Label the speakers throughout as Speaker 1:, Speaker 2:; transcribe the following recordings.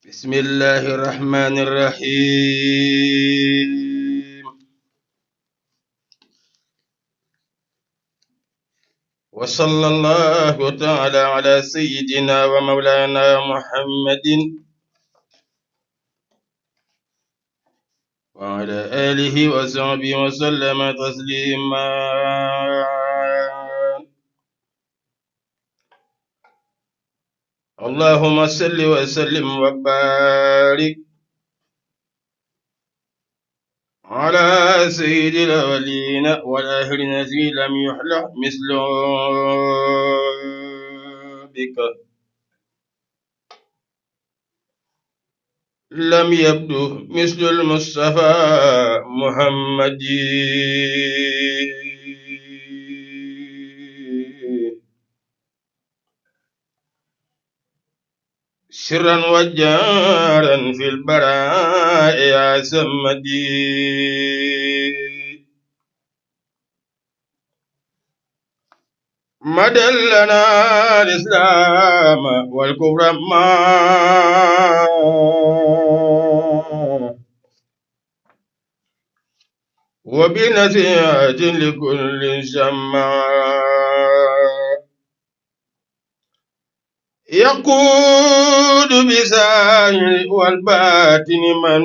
Speaker 1: بسم الله الرحمن الرحيم. وصلى الله تعالى على سيدنا ومولانا محمد وعلى آله وصحبه وسلم تسليما. اللهم صل وسلم وبارك على سيد الأولين والآخرين الذي لم يخلق مثله بك لم يبدو مثل المصطفى محمد. سرا وجارا في البراء يا سمدي. مدى لنا الإسلام والكفر ما وبنصيحة لكل سماء يقود بسائر والباطن من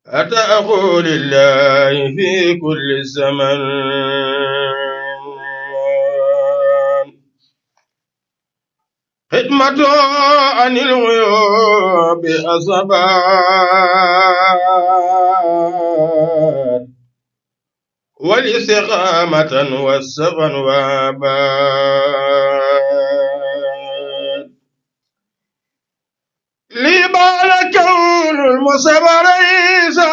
Speaker 1: أتى أقول الله في كل زمن. خدمة عن الغيوب أصبات والاستقامة والسفن وابات لي بال كون المصبر عيسى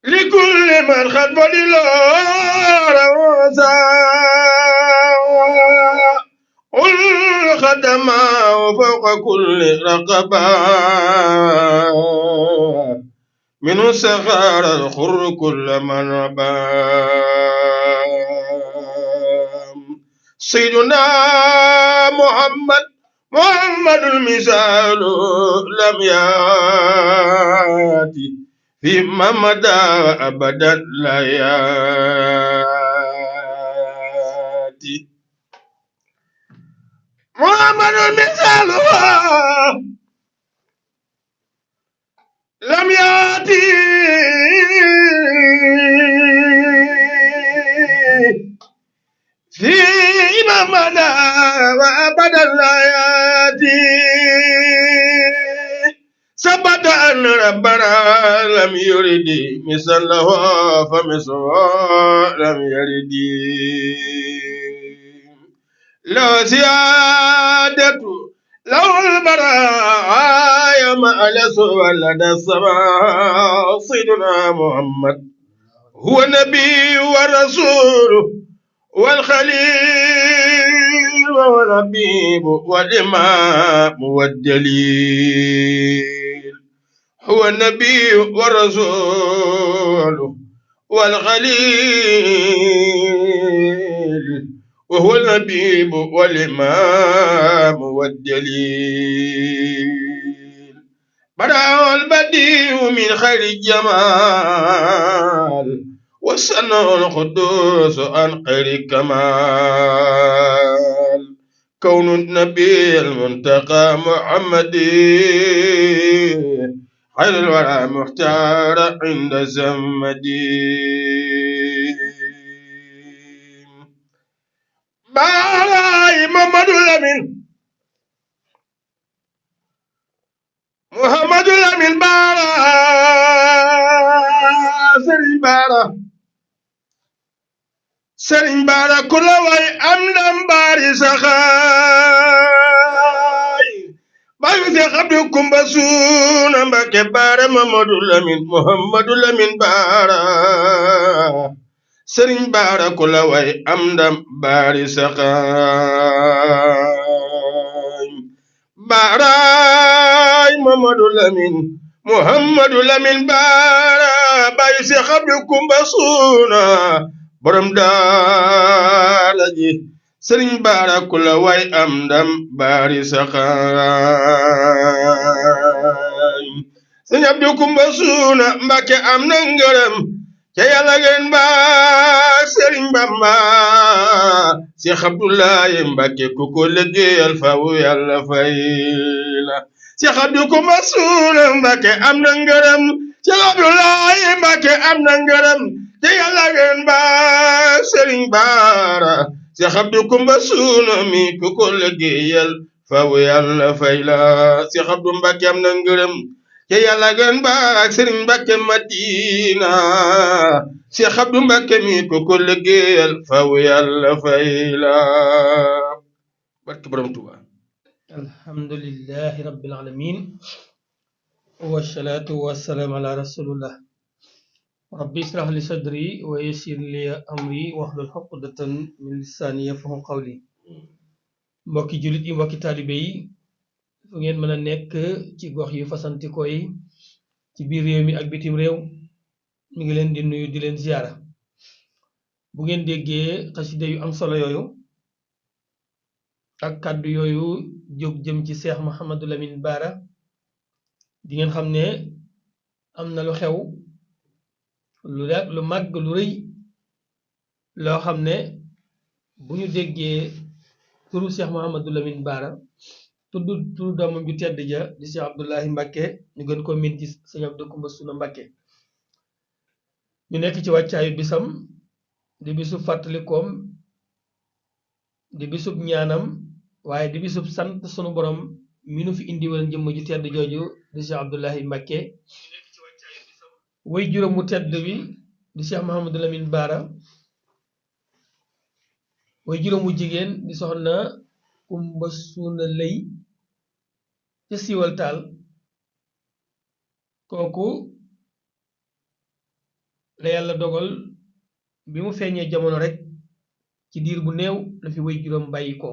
Speaker 1: لكل من خد بالله روسا قل خدما فوق كل رقبة منه سخر الخر كل من ربام. سيدنا محمد المثال لم ياتي فيما مدى أبدا لا ياتي. محمد المثال لم ياتي فيما مدى وأبدا لا ياتي. ثبت أن ربنا لم يرد مثله فمثله لم يرد. لو زيادة لو البرايا ما ألس ولد السماء. سيدنا محمد هو النبي والرسول والخليل والحبيب والإمام والدليل. هو النبي والرسول والخليل وهو الحبيب والإمام والدليل. بدأ البديع من خير الجمال والسنة القدوس عن خير الكمال. كون النبي المنتقى محمد خير الورى مختار عند زمدي. باراي محمد الأمين بارا سرين بارا كل واي أمدم باري سخاي بايو سيخبركم بسونا بكبار محمد الأمين بارا سرين بارا كل واي أمدم باري سخاي باراي محمد الأمين بارا بايو سيخبركم بسونا borom daara ji sëriñ baara ku la way am ndam baari saxaay sëriñ Abdu Kumba Suuna Mbàkke am na ngërëm ca yàlla gën ba sëriñ Bamba Seex Abdulaay Mbàkke ku ko liggéeyal fawu yàlla fay la Seex Abdu Kumba Suuna Mbàkke am na ngërëm Seex Abdulaay Mbàkke am na ngërëm ca yàlla gën ba sëriñ Baara Seex Abdu Kumba Suuna mi ku ko liggéeyal fawu yàlla fay la Seex Abdu Mbàkke am na ngërëm ca yàlla gën ba sëriñ Mbàkke Madina Seex Abdu Mbàkke mi ku ko liggéeyal fawu yàlla fay la barke borom Tuuba.
Speaker 2: alhamdulillahi rabbil alamin wassalatu wassalamu ala rasulillah rabbi israh li sadri wa yassir li amri wahlul uqdatan min lisani yafqahu qawli mbokki jullit yi mbokki taalibe yi fu ngeen mën a nekk ci gox yu fasantikoo yi ci biir réew mi ak bitim réew mi ngi leen di nuyu di leen ziyaara bu ngeen déggee xasida yu am solo yooyu ak kàddu yooyu jóg jëm ci Seex Muhammadu Lamin Baara di ngeen xam ne am na lu xew lu màgg lu rëy loo xam ne bu ñu déggee turu Seex Muhammadu Lamin Baara tudd turu doomam ju tedd ja di Seex Abdullahi Mbàkke ñu gën ko min ci Sëñ Abdu Kumba Suuna Mbàkke ñu nekk ci wàccaayu bisam di bisub fàttalikoom di bisub ñaanam waaye di bisub sant sunu borom mi nu fi indiwoon jëmm ju tedd jooju di Seex Abdullahi Mbàkke way juróom mu tedd wi di Seex Muhammadu Lamin Baara way juróom mu jigéen di soxna Kumba Suuna Lëy ca siiwal taal kooku la yàlla dogal bi mu feeñee jamono rek ci diir bu néew la fi way juróom bàyyi ko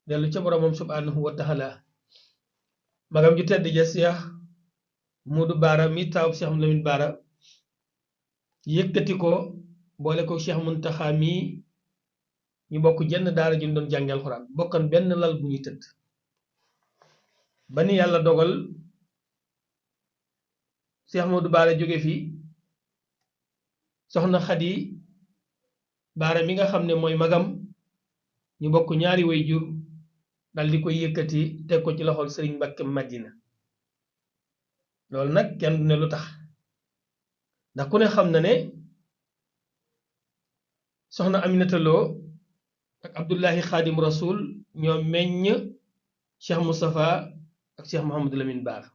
Speaker 2: dellu ca boromam subhanahu wa taala magam ju tedd ja Seex Muudu Baara mi taawub Seex Lamin Baara yëkkati ko boole ko Seex Muntaxa mi ñu bokk jenn daara ju ñu doon jàngal Alxuraan bokkan benn lal bu ñuy tëdd ba ni yàlla dogal Seex Muudu Baara jóge fi soxna Xadi Baara mi nga xam ne mooy magam ñu bokk ñaari way jur dal di koy yëkkati teg ko ci loxol Sëriñ Mbàkke Madina loolu nag kenn du ne lu tax ndax ku ne xam na ne soxna Aminata Lo ak Abdullahi Xaadim Rasul ñoo meññ Cheikh Moustapha ak Cheikh Mouhamadou Lamine Baara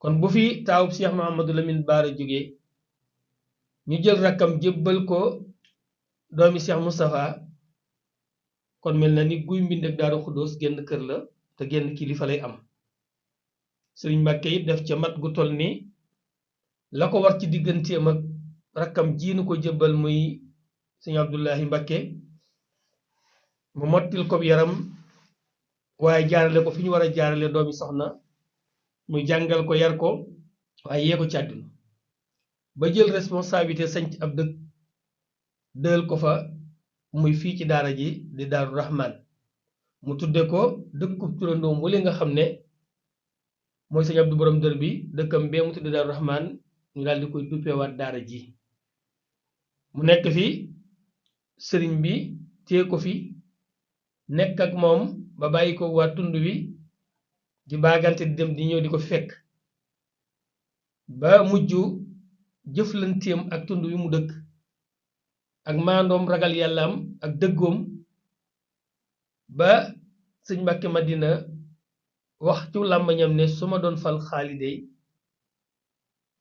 Speaker 2: kon bu fi taawub Cheikh Mouhamadou Lamine Baara jógee ñu jël rakkam jébbal ko doomi Cheikh Moustapha kon mel na ni guy mbind ak Daaru Xuddoos genn kër la te genn kilifa lay am Sëriñ Mbàkke it def ca mat gu toll ni la ko war ci digganteem ak rakkam jiinu ko jébbal muy Sëriñ Abdullahi Mbàkke mu mottil ko yaram waaye jaarale ko fi ñu war a jaarale doomi soxna muy jàngal ko yar ko waaye yee ko ci àdduna ba jël responsabilité sanc ab dëkk dël ko fa muy fii ci daara ji di Daaru Rahman mu tudde ko dëkkub turandoom wala nga xam ne mooy sëñ Abdu borom dër bi dëkkam bee mu tudde Daaru Rahman ñu daal di koy duppeewaat daara ji mu nekk fi sëriñ bi téye ko fi nekk ak moom ba bàyyi ko waa tund wi di baagante di dem di ñëw di ko fekk ba mujj jëflanteem ak tund wi mu dëkk ak maandoom ragal yàllaam ak dëggoom ba sëñ Mbàkke Madina wax ci làmbañam ne su ma doon fal xaalidey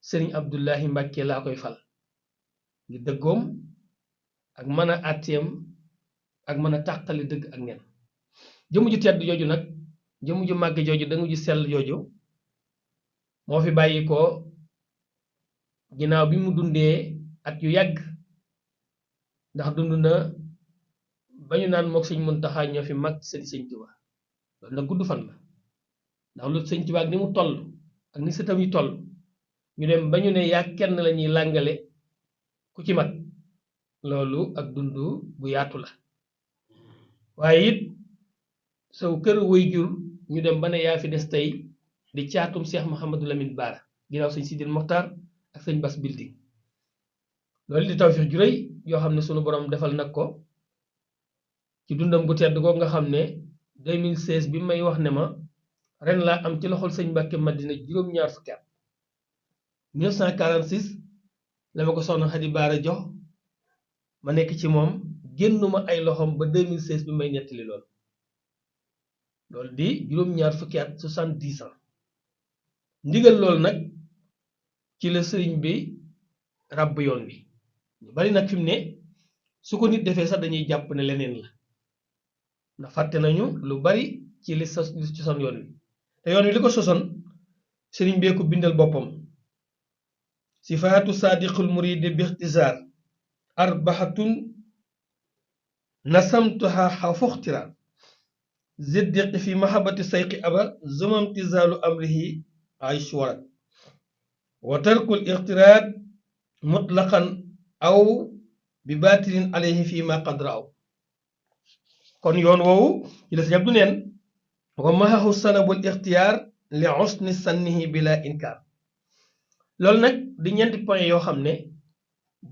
Speaker 2: sëriñ Abdullahi Mbàkke laa koy fal ngir dëggoom ak mën a àtteem ak mën a tàqali dëgg ak nen jëmu ju tedd jooju nag jëmu ju màgg jooju danga ju sell jooju moo fi bàyyi ko ginnaaw bi mu dundee at yu yàgg ndax dund na ba ñu naan mook sëñ Muntaxa ñoo fi mag sëñ Tuubaa loolu nag gudd fan la ndax lu sëñ Tuubaa ak ni mu toll ak ni sëtam yi toll ñu dem ba ñu ne yaa kenn la ñuy làngale ku ci mag loolu ak dund bu yaatu la waaye it saw kër waajur ñu dem ba ne yaa fi des tey di caatum Cheikh Mouhamadou Lamine Bara ginnaaw sëñ Sidil Mokhtar ak sëñ Bass Building loolu di tawfeex ju rëy yoo xam ne sunu borom defal nag ko ci dundam gu tedd googu nga xam ne 2016 bi may wax ne ma ren laa am ci loxol sëñ Mbàkke Madina juróom-ñaar fukki at 1946 la ma ko soxna Xadi Baara jox ma nekk ci moom génnuma ay loxoom ba 2016 bi may nettali loolu di juróom-ñaar fukki at 70 ans ndigal loolu nag ci la sëriñ bi ràbb yoon wi ñu bari nag fi mu ne su ko nit defee sax dañuy jàpp ne leneen la ndax fàtte nañu lu bari ci li sosoon yoon wi te yoon wi li ko sosoon sëriñ bee ko bindal boppam sifaatu saadiqul muridi bi ixtisaar arbaxatun nasamtuha xafuxtira ziddiqi fi mahabati sayqi aba zumamtisaalu amrihi ay shuwarat wa tarkul ixtiraat mutlaqan aw bi baatilin alayhi fi ma qad raaw kon yoon woowu ci la Sëñ Abdu neen wa mahahu sanabul ixtiyaar li husni sannihi bila inkaar loolu nag di ñeenti point yoo xam ne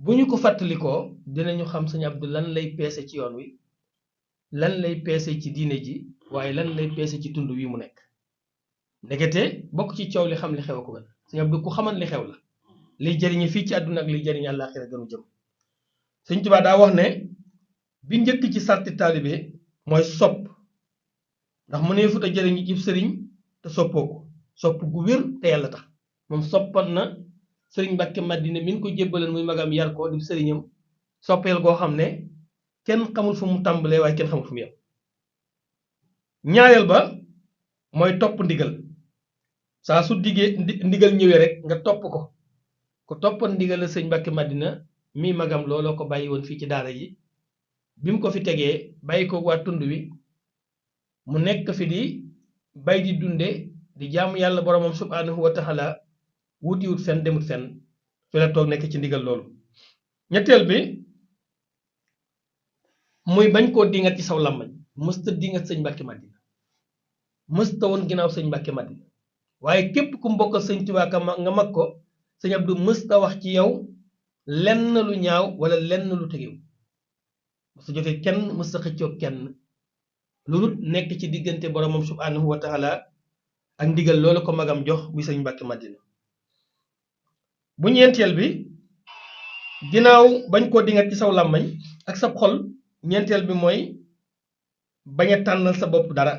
Speaker 2: bu ñu ko fàttalikoo dinañu xam Sëñ Abdu lan lay peese ci yoon wi lan lay peese ci diine ji waaye lan lay peese ci tund wi mu nekk ndekete bokk ci coow li xam li xew ko gën Sëñ Abdu ku xaman li xew la liy jëriñi fii ci àdduna ak liy jëriñi àllaaxira gënu jëm Sëñ Tuubaa daa wax ne bi njëkk ci sarti taalibe mooy sopp ndax mu ne futa jëriñu jib sëriñ te soppoo ko sopp gu wér te yàlla tax moom soppan na sëriñ Mbàkke Madina min ko jébbaleen muy magam yar ko di sëriñam soppeel goo xam ne kenn xamul fu mu tàmbalee waaye kenn xamul fu mu yem ñaareel ba mooy topp ndigal saa su diggee ndigal ñëwee rek nga topp ko ku toppan ndigal la sëñ Mbàkke Madina mi magam looloo ko bàyyi woon fii ci daara ji bi mu ko fi tegee bàyyi ko waa tund wi mu nekk fi di bay di dunde di jaamu yàlla boromam subhanahu wa taala wutiwut fenn demut fenn fi la toog nekk ci ndigal loolu ñetteel bi muy bañ koo dingat ci saw làmmañ mësta dingat sëñ Mbàkke Madina mësta woon ginnaaw sëñ Mbàkke Madina waaye képp ku mbokkal sëñ Tuubaa nga mag ko sëñ Abdu mësta wax ci yow lenn lu ñaaw wala lenn lu tegew mësta jotee kenn mësta xëccoo kenn loolu nekk ci diggante boromam subhanahu wa taala ak ndigal loolu ko magam jox muy sëñ Mbàkke Madina bu ñeenteel bi ginnaaw bañ koo dingat ci saw làmmañ ak sab xol ñeenteel bi mooy bañ a tànnal sa bopp dara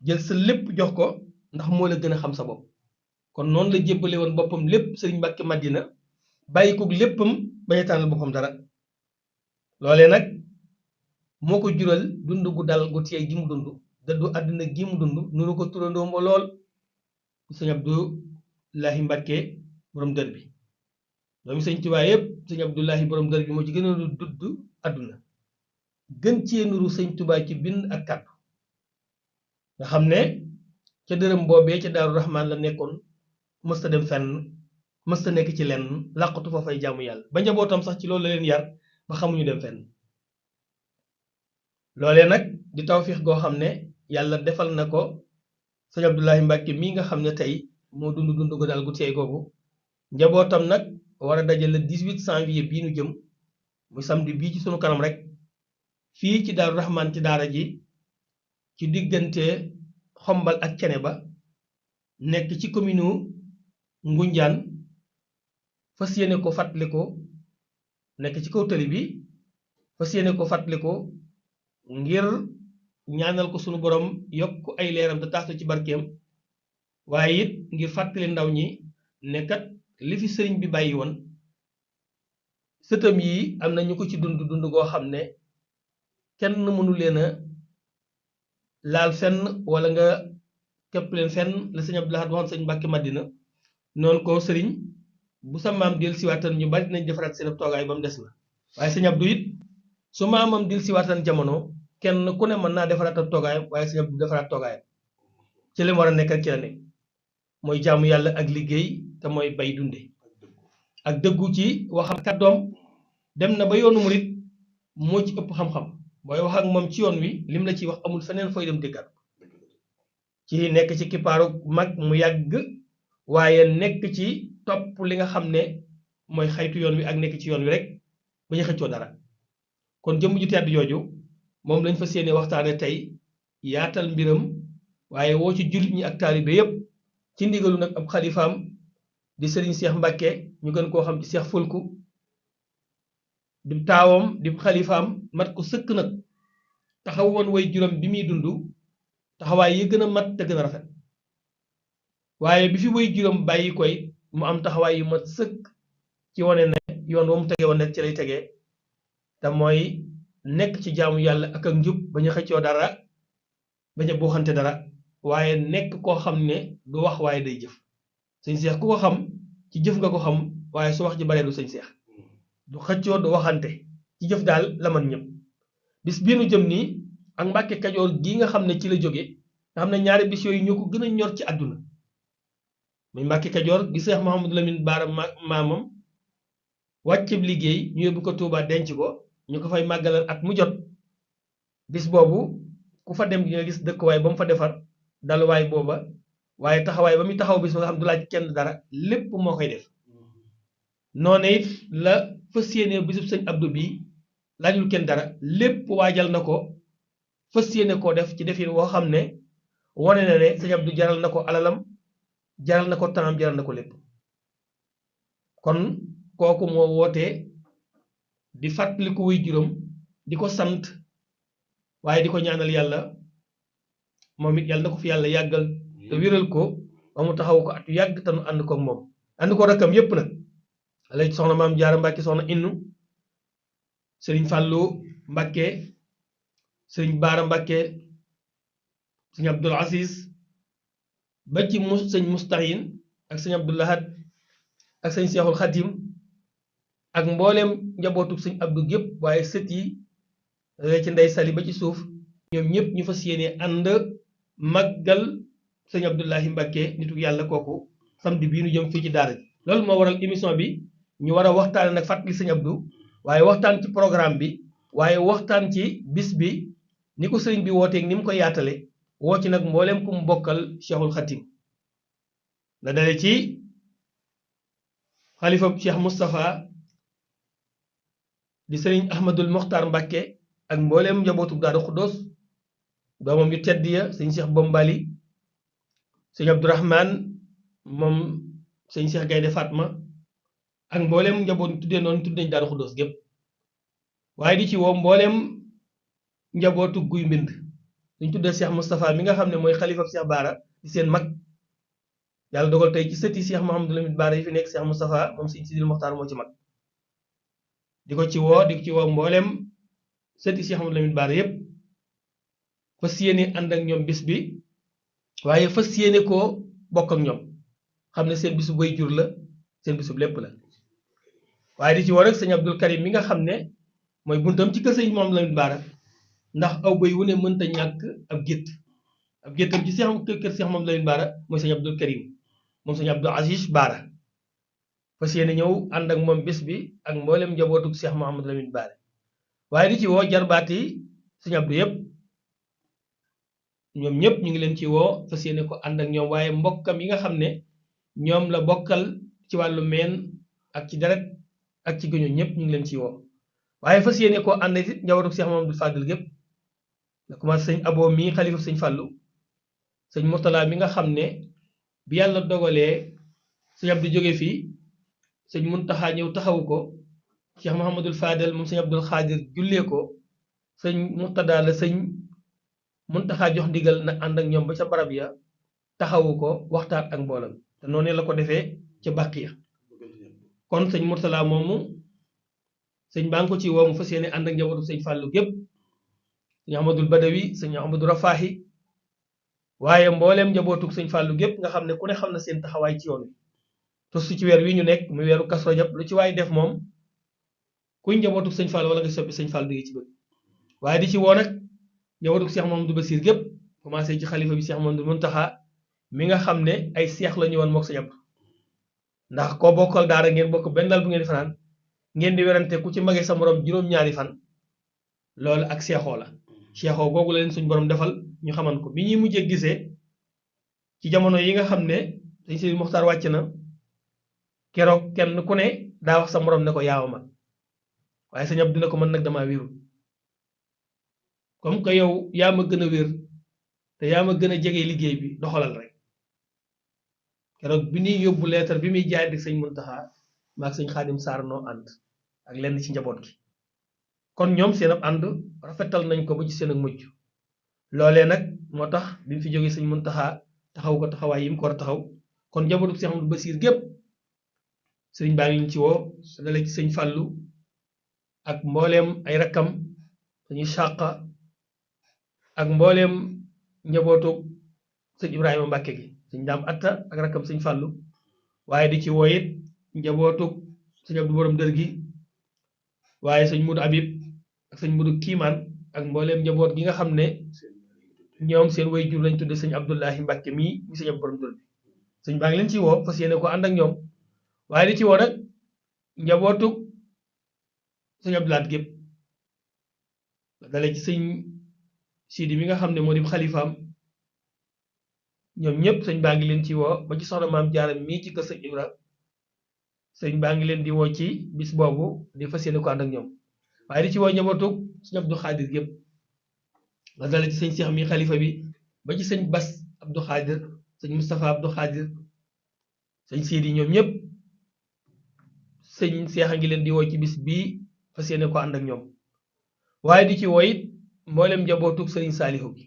Speaker 2: jël sa lépp jox ko ndax moo la gën a xam sa bopp kon noonu la jébbale woon boppam lépp sëriñ Mbàkke Madina bàyyi ko léppam bañ a tànnal boppam dara loolee nag moo ko jural dund gu dal gu teey gi mu dund dëddu àdduna gi mu dund nuru ko turandoom ba lool sëñ Abdoulahi Mbàkke borom dër bi doomi sëñ Tuubaa yëpp sëñ Abdoulahi borom dër bi moo ci gën a dudd àdduna gën cee nuru sëñ Tuubaa ci bind ak kàddu nga xam ne ca dërëm boobee ca Daaru Rahmaan la nekkoon mësta dem fenn mësta nekk ci lenn làqatu fa fay jaamu yàlla ba njabootam sax ci loolu la leen yar ba xamuñu dem fenn loolee nag di tawfiix goo xam ne yàlla defal na ko sëñ Abdoulahi Mbàkke mii nga xam ne tey moo dund dund ko daal gu teey googu njabootam nag war a daje le 18 janvier bii nu jëm muy samedi bii ci sunu kanam rek fii ci Daaru Rahmaan ci daara ji ci diggante xombal ak cene ba nekk ci commune Ngunjaan fas yéene ko fàttaliku nekk ci kaw tali bi fas yéene ko fàttaliku ngir ñaanal ko sunu borom yokk ay leeram te taas ci barkeem waaye it ngir fàttali ndaw ñi nekkat li fi sëriñ bi bàyyi woon sëtam yi am na ñu ko ci dund goo xam ne kenn mënu leen a laal fenn wala nga képp leen fenn la sëñ Abdou Lahad waxoon sëñ Mbàkke Madina noonu ko sëriñ bu sa maam del siwaatan ñu bari dinañ defaraat seen toogaay ba mu des na waaye sëñ Abdou it su maamam del siwaatan jamono kenn ku ne mën naa defaraat ak toogaayam waaye sëñ Abdou defaraat toogaayam ci li mu war a nekk ak ci la nekk mooy jaamu yàlla ak liggéey te mooy bay dunde ak dëggu ci waxam kàddoom dem na ba yoonu murit moo ci ëpp xam-xam booy wax ak moom ci yoon wi lim la ciy wax amul feneen fooy dem déggat ci nekk ci kippaaru mag mu yàgg waaye nekk ci topp li nga xam ne mooy xaytu yoon wi ak nekk ci yoon wi rek ba ñu xëccoo dara kon jëmm ju tedd jooju moom lañ fas yéene waxtaane tey yaatal mbiram waaye woo ci jullit ñi ak taalibe yépp ci ndigalu nag ab xalifaam di sëriñ Seex Mbàkke ñu gën koo xam ci Seex Fulku di taawam di xalifaam mat ko sëkk nag taxaw woon way juróom bi muy dund taxawaay yi gën a mat te gën a rafet waaye bi fi way juróom bàyyi koy mu am taxawaay yu mat sëkk ci wane ne yoon wa mu tege woon nekk ci lay tegee te mooy nekk ci jaamu yàlla ak ak njub bañ a xëccoo dara bañ a buuxante dara waaye nekk koo xam ne du wax waaye day jëf sëñ Seex ku ko xam ci jëf nga ko xam waaye su wax ji baree du sëñ Seex du xëccoo du waxante ci jëf daal la man ñëpp bis bii nu jëm nii ak Mbàkke Kajoor gii nga xam ne ci la jóge nga xam ne ñaari bis yooyu ñoo ko gën a ñor ci àdduna muy Mbàkke Kajoor gi Seex Mouhamadou Lamine Bara maamam wàcceb liggéey ñu yóbbu ko Tuubaa denc ko ñu ko fay màggalal at mu jot bis boobu ku fa dem di nga gis dëkkuwaay ba mu fa defar daluwaay booba waaye taxawaay ba muy taxaw bis ba nga xam du laaj kenn dara lépp moo koy def noonu it la fas yéene bisub sëñ Abdou bii laajul kenn dara lépp waajal na ko fas yéene koo def ci defin woo xam ne wane na ne sëñ Abdou jaral na ko alalam jaral na ko temps jaral na ko lépp kon kooku moo wootee di fàttaliku wuy juróom di ko sant waaye di ko ñaanal yàlla moom it yàlla na ko fi yàlla yàggal te wéral ko ba mu taxaw ko at yàgg te nu ànd ko moom ànd ko rakkam yépp nag alay soxna maam Jaara Mbàkke soxna Innu sëriñ Fàllu Mbàkke sëriñ Baara Mbàkke sëriñ Abdul Aziz ba ci sëñ Mustahin ak sëñ Abdul Lahad ak sëñ Seexul Xadim ak mbooleem njabootu sëñ Abdou gépp waaye sët yi ci ndey sali ba ci suuf ñoom ñëpp ñu fas yéene ànd màggal sëñ Abdoulahi Mbàkke nitu yàlla kooku samedi bii nu jëm fii ci daara ji loolu moo waral émission bi ñu war a waxtaane nag fàttali sëñ Abdou waaye waxtaan ci programme bi waaye waxtaan ci bis bi ni ko sëriñ bi wooteeg ni mu ko yaatale woo ci nag mbooleem ku mu bokkal Cheikhul Khatim la dale ci xalifa Cheikh Moustapha di sëriñ Ahmadul Mokhtar Mbàkke ak mbooleem njabootu Daaru Xuddoos doomam yu tedd ya sëñ Cheikh Bombali sëñ Abdourahman moom sëñ Cheikh Gaynde Fatma ak mbooleem njaboot tuddee noonu tudd nañ Daaru Xuddoos gépp waaye di ci woo mbooleem njabootu guy mbind suñ tuddee Cheikh Moustapha mi nga xam ne mooy xalifa Cheikh Baara di seen mag yàlla dogal tey ci sëti Cheikh Mouhamadou Lamine Baara yi fi nekk Cheikh Moustapha moom sëñ Sidil Mokhtar moo ci mag di ko ci woo mbooleem sëti Cheikh Mouhamadou Lamine Baara yépp fas yéene ànd ak ñoom bis bi waaye fas yéene koo bokk ak ñoom xam ne seen bisu bay jur la seen bisu lépp la waaye di ci woo rek sëñ Abdul Karim mi nga xam ne mooy buntam ci kër sëñ Mouhamadou Lamine Baara ndax aw bay wu ne mënta ñàkk ab géttam ci kër Cheikh Mouhamadou Lamine Baara mooy sëñ Abdul Karim moom sëñ Abdul Aziz Baara fas yéene ñëw ànd ak moom bis bi ak mboolem njabootug Cheikh Mouhamadou Lamine Baara waaye di ci woo jarbaati sëñ Abdou yépp ñoom ñëpp ñu ngi leen ci woo fas yéene ko ànd ak ñoom waaye mbokkam yi nga xam ne ñoom la bokkal ci wàllu meen ak ci deret ak ci gëño ñëpp ñu ngi leen ci woo waaye fas yéene koo ànd it njabootu Cheikh Mamadou Fadil gépp la commencé sëñ Abo mii xalifa sëñ Fàllu sëñ Murtala mi nga xam ne bi yàlla dogalee sëñ Abdou jóge fii sëñ Muntaxa ñëw taxawu ko Cheikh Mouhamadul Fadel moom sëñ Abdul Xaadir jullee ko sëñ Murtada la sëñ Muntaxa jox ndigal na ànd ak ñoom ba ca barab ya taxawu ko waxtaan ak mboolam te noonu la ko defee ca Baqiya kon sëñ Murtala moomu sëñ baa ngi ko ci woo mu fas yéene ànd ak njabootu sëñ Fàllu gépp sëñ Ahmadul Badawi sëñ Ahmadou Rafahi waaye mbooleem njabootuk sëñ Fàllu gépp nga xam ne ku ne xam na seen taxawaay ci yoon wi te su ci weer wi ñu nekk mu weeru Kazu Rajab lu ci waay def moom kuy njabootuk sëñ Fàllu wala nga soppi sëñ Fàllu di ci bëgg waaye di ci woo nag njabootuk Cheikh Mamadou Basir gépp commencé ci xalifa bi Cheikh Mamadou Muntaxa mi nga xam ne ay seex la ñu woon mook sëñ Abdu ndax koo bokkal daara ngeen bokk benn dal bu ngeen di fanaan ngeen di werante ku ci magee sa morom juróom-ñaari fan loolu ak seexoo la seexoo googu la leen suñ borom defal ñu xaman ko bi ñuy mujjee gisee ci jamono yi nga xam ne sëñ Sidi Muxtaar wàcc na keroog kenn ku ne daa wax sa morom ne ko yaaw mag waaye sëñ Abdu ne ko man nag damaa wérul comme que yow yaa ma gën a wér te yaa ma gën a jege liggéey bi doxalal rek keroog bi ñuy yóbbu leetar bi muy jaay di sëñ Muntaxa maag sëñ Xaadim Saar noo ànd ak lenn ci njaboot gi kon ñoom seen ab ànd rafetal nañ ko ba ci seen ak mujj loolee nag moo tax bi mu fi jógee sëñ Muntaxa taxaw ko taxawaay yi mu ko war a taxaw kon njabootu Seex Ahmadu Basiir gépp sëriñ baa ngi leen ci woo dale ci sëñ Fàllu ak mbooleem ay rakkam dañuy sàqa ak mbooleem njabootu sëñ Ibrahima Mbàkke gi sëñ Daam Atta ak rakkam sëñ Fàllu waaye di ci woo it njabootu sëñ Abdu Borom Dër gi waaye sëñ Mudu Abib ak sëñ Mudu Kiimaan ak mbooleem njaboot gi nga xam ne ñoom seen way jur lañ tudde sëñ Abdullahi Mbàkke mii mi sëñ Abdu Borom Dër bi sëñ baa ngi leen ci woo fas yéene ko ànd ak ñoom waaye di ci woo nag njabootu sëñ Abdulaat gépp dale ci sëñ Sidi mi nga xam ne moo di xalifaam ñoom ñëpp sëñ baa ngi leen ci woo ba ci soxna maam Jaara mii ci kër sëñ Ibra sëñ baa ngi leen di woo ci bis boobu di fas yéene ko ànd ak ñoom waaye di ci woo njabootu sëñ Abdu Xaadir yëpp la dale ci sëñ Seex mi xalifa bi ba ci sëñ Bas Abdu Xaadir sëñ Moustapha Abdu Xaadir sëñ Sidi ñoom ñëpp sëñ Seex a ngi leen di woo ci bis bii fas yéene ko ànd ak ñoom waaye di ci woo it mboolem njabootu sëriñ Saalihu gi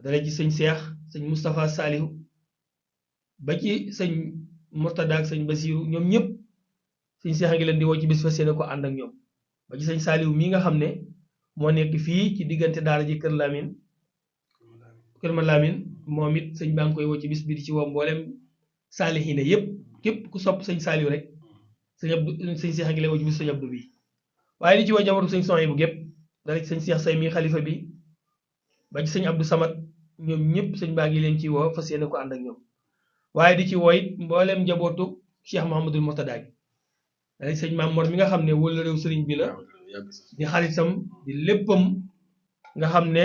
Speaker 2: dale ci sëñ Seex sëñ Moustapha Saalihu ba ci sëñ Murtada ak sëñ Basiiru ñoom ñëpp sëñ Seex a ngi leen di woo ci bis fas yéene ko ànd ak ñoom ba ci sëñ Saalihu mii nga xam ne moo nekk fii ci diggante daara ji Kër Lamin Kër Ma Lamin moom it sëñ baa ngi koy woo ci bis bi di ci woo mboolem saalihiina yëpp képp ku sopp sëñ Saalihu rek sëñ Abdu sëñ Seex a ngi lay woo ci bis sëñ Abdu bi waaye di ci woo njabootu sëñ Sohaybu bu gépp dara ci sëñ Seex say mi xalifa bi ba ci sëñ Abdu Samad ñoom ñëpp sëñ baa ngi leen ci woo fas yéene ko ànd ak ñoom waaye di ci woo it mbooleem njabootu Cheikh Mouhamadul Mourtada gi dara ci sëñ Maam Mor mi nga xam ne wala réew sëriñ bi la di xaritam di léppam nga xam ne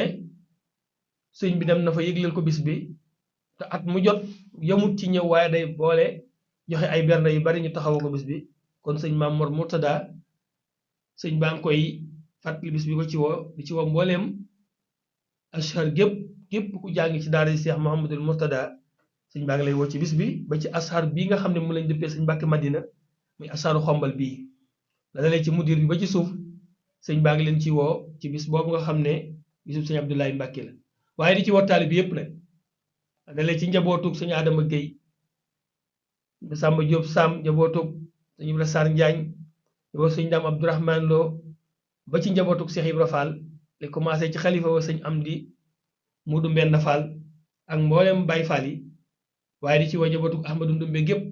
Speaker 2: sëñ bi dem na fa yëgleel ko bis bi te at mu jot yamut ci ñëw waaye day boole joxe ay bernde yu bari ñu taxawoo ko bis bi kon sëñ Maam Mor Mourtada sëñ baa ngi koy fàttali bis bi ko ci woo di ci woo mbooleem ashar gépp képp ku jàngi ci daara Cheikh Mouhamadul Mourtada sëñ baa ngi lay woo ci bis bi ba ci ashar bii nga xam ne mu lañ dëppee sëñ Mbàkke Madina muy asharu xombal bii la dalee ci mudir bi ba ci suuf sëñ baa ngi leen ci woo ci bis boobu nga xam ne bisub sëñ Abdoulaye Mbàkke la waaye di ci woo taalibe bi yëpp nag la dalee ci njabootug sëñ Adama Gueye Samba Diop Sam njabootug sëñ Ibra Sarr Njaañ njabootug sëñ Daam Abdourahman Lo ba ci njabootug Cheikh Ibra Fall li commencé ci xalifa wa sëñ Amdi Mudu Mbenn Fall ak mboolem Baay Fall yi waaye di ci woo njabootug Ahmadu Ndumbe gépp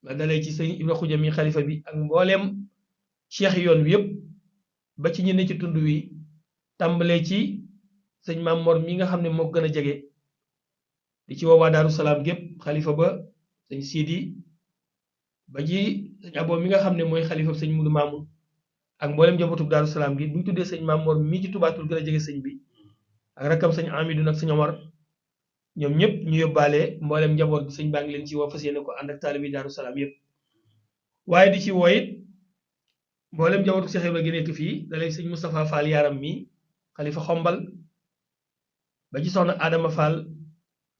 Speaker 2: la dalee ci sëñ Ibra Xuja mi xalifa bi ak mbooleem cheikh yoon wi yëpp ba ci ñenn ci tund wi tàmbalee ci sëñ Maam Mor mi nga xam ne moo gën a jege di ci woo waa Daaru Salaam gépp xalifa ba sëñ Sidi ba ci sëñ Abo mi nga xam ne mooy xalifa sëñ Mudu Maamun ak mboolem njabootug Daaru Salaam gi bu ñu tuddee sëñ Maam Mor mii ci tubaatul gën a jege sëñ bi ak rakkam sëñ Amidou nag sëñ Omar ñoom ñëpp ñu yóbbaale mboolem njaboot bi sëñ baa ngi leen ci woo fas yéene ko ànd ak taalibi Daaru Salaam yëpp waaye di ci woo it mboolem njabootu Cheikh Ibra gi nekk fii dalay sëñ Moustapha Fall Yaram mi xalifa xombal ba ci soxna Adama Fall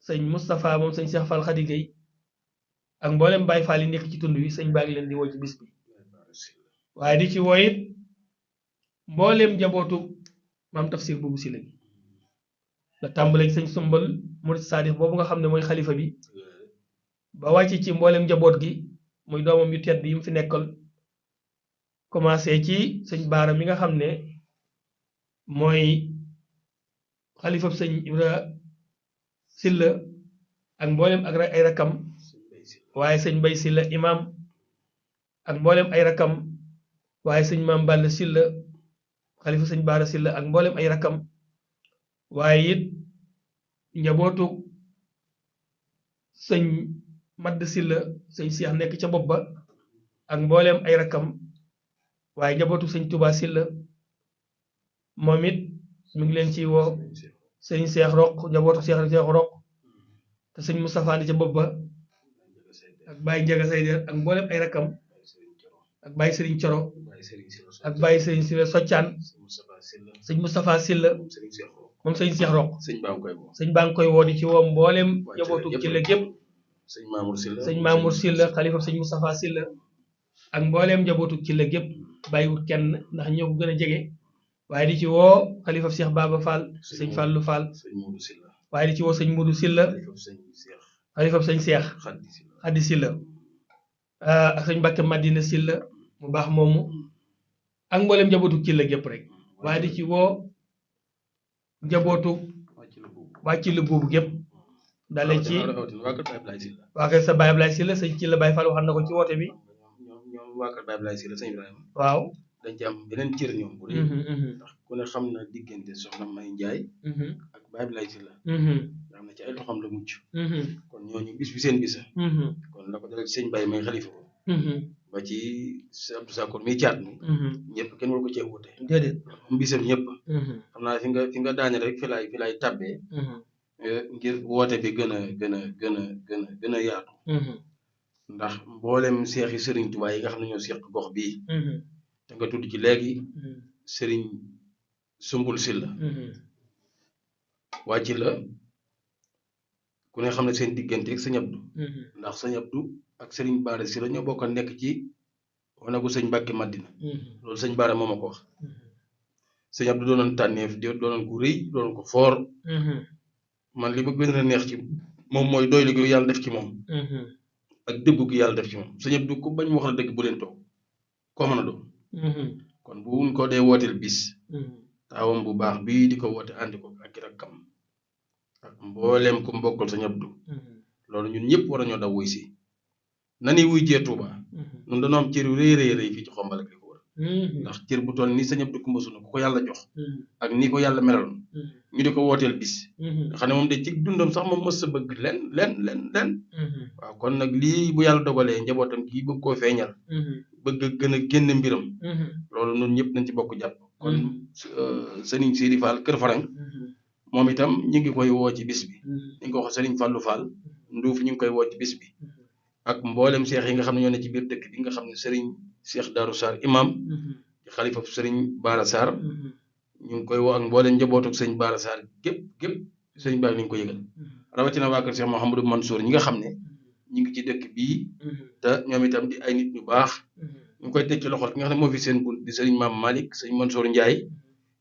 Speaker 2: sëñ Moustapha moom sëñ Cheikh Fall Khady Gueye ak mboolem Baye Fall yi nekk ci tund wi sëñ baa ngi leen di woo ci bis bi waaye di ci woo it mboolem njabootu maam Tafsir boobu si la la tàmbale ci sëñ Sumbal Murid Sadix boobu nga xam ne mooy xalifa bi ba wàcc ci mboolem njaboot gi muy doomam yu tedd yi mu fi nekkal commencé ci sëñ Baara mi nga xam ne mooy xalifab sëñ Ibra Silla ak mboolem ak ay rakam waaye sëñ Mbay Silla imam ak mboolem ay rakam waaye sëñ Maam Balla Silla xalifa sëñ Baara Silla ak mboolem ay rakam waaye it njabootu sëñ Madd Silla sëñ Seex nekk ca bopp ba ak mboolem ay rakam waaye njabootu sëñ Touba Silla moom it mi ngi leen ciy woo sëñ Seex Roq njabootu Seex Roq te sëñ Moustapha ni ca bopp ba ak Baye Njaga Sayder ak mboolem ay rakam ak Baye Sëriñ Coro ak Baye Sëriñ Silla Soccaan sëñ Moustapha Silla moom sëñ Seex Roq sëñ baa ngi koy woo di ci woo mboolem njabootu ci la gépp sëñ Mamour Silla xalifa sëñ Moustapha Silla ak mbooleem njabootu ci la gépp bàyyiwut kenn ndax ñoo ko gën a jege waaye di ci woo xalifa Cheikh Baba Fall sëñ Fallou Fall waaye di ci woo sëñ Modou Silla xalifa sëñ Cheikh Xaddi Silla ak sëñ Mbàkke Madina Silla mu baax moomu ak mbooleem njabootu ci la gépp rek waaye di ci woo njabootu wàcc la boobu gépp dale ci waa kër sa Baye Ablaye Silla sëñ ci la Baye Fall waxal na ko ci woote bi
Speaker 1: waa kër Baye Ablaye Silla sëñ Ibrahima
Speaker 2: waaw
Speaker 1: dañ ci am beneen cër ñoom bu rëy ndax ku ne xam na diggante soxna May Njaay ak Baye Ablaye Silla nga xam ne ci ay loxoom la mucc kon ñooñu bis bi seen bisa kon la ko dal ci sëñ Baye may xalifa ko ba ci Abdou Sakour mi caat mi ñëpp kenn war ko cee wute
Speaker 2: déedéet
Speaker 1: am bisam ñëpp xam naa fi nga daane rek fi laay tàbbee ngir woote bi gën a yaatu ndax mboolem seexi sëriñ Tuubaa yi nga xam ne ñoo seq gox bii te nga tudd ci léegi sëriñ Sumbul Silla wàcc la ku ne xam ne seen diggante ak sëñ Abdu ndax sëñ Abdu ak sëriñ Baara Silla ñoo bokk nekk ci wanagu sëñ Mbàkke Madina loolu sëñ Baara moo ma ko wax sëñ Abdu doonoon tànneef doonoon ku rëy doonoon ko foor man li ma gën a neex ci moom mooy doylu gi yàlla def ci moom ak dëggu gi yàlla def ci moom sëñ Abdu ku bañ mu wax la dëgg bu leen toog koo mën a doon kon bu wuñ ko dee wooteel bis taawam bu baax bii di ko woote àndi ko ak rakkam ak mbooleem ku mbokkal sëñ Abdu loolu ñun ñëpp war a ñoo daw wuy si nani wuy jee Tuuba ñun dañoo am cër yu rëy fii ci Xombal ak li ko wër ndax cër bu toll ni sëñ Abdu Kumba Suuna ku ko yàlla jox ak ni ko yàlla melaloon ñu di ko wooteel bis nga xam ne moom de ci dundam sax moom mës sa bëgg len waaw kon nag lii bu yàlla dogalee njabootam kii bëgg koo feeñal bëgg a gën a génn mbiram loolu ñun ñëpp nañ ci bokk jàpp kon sëriñ Sidi Fall Kër Farang moom itam ñu ngi koy woo ci bis bi ñu ngi ko wax sëriñ Fallou Fall Nduuf ñu ngi koy woo ci bis bi ak mboolem seex yi nga xam ne ñoo ne ci biir dëkk bi nga xam ne sëriñ Cheikh Darou Sarr imam ci xalifa sëriñ Baara Sarr ñu ngi koy woo ak mboolem njabootu sëriñ Baara Sarr gépp sëriñ Baara ni ñu ko yëgal rawatina waa kër Cheikh Mouhamadou Mansour ñi nga xam ne ñu ngi ci dëkk bii te ñoom itam di ay nit ñu baax ñu ngi koy teg ci loxol ki nga xam ne moo fi seen bunt di sëriñ Maam Malick sëriñ Mansour Ndiaye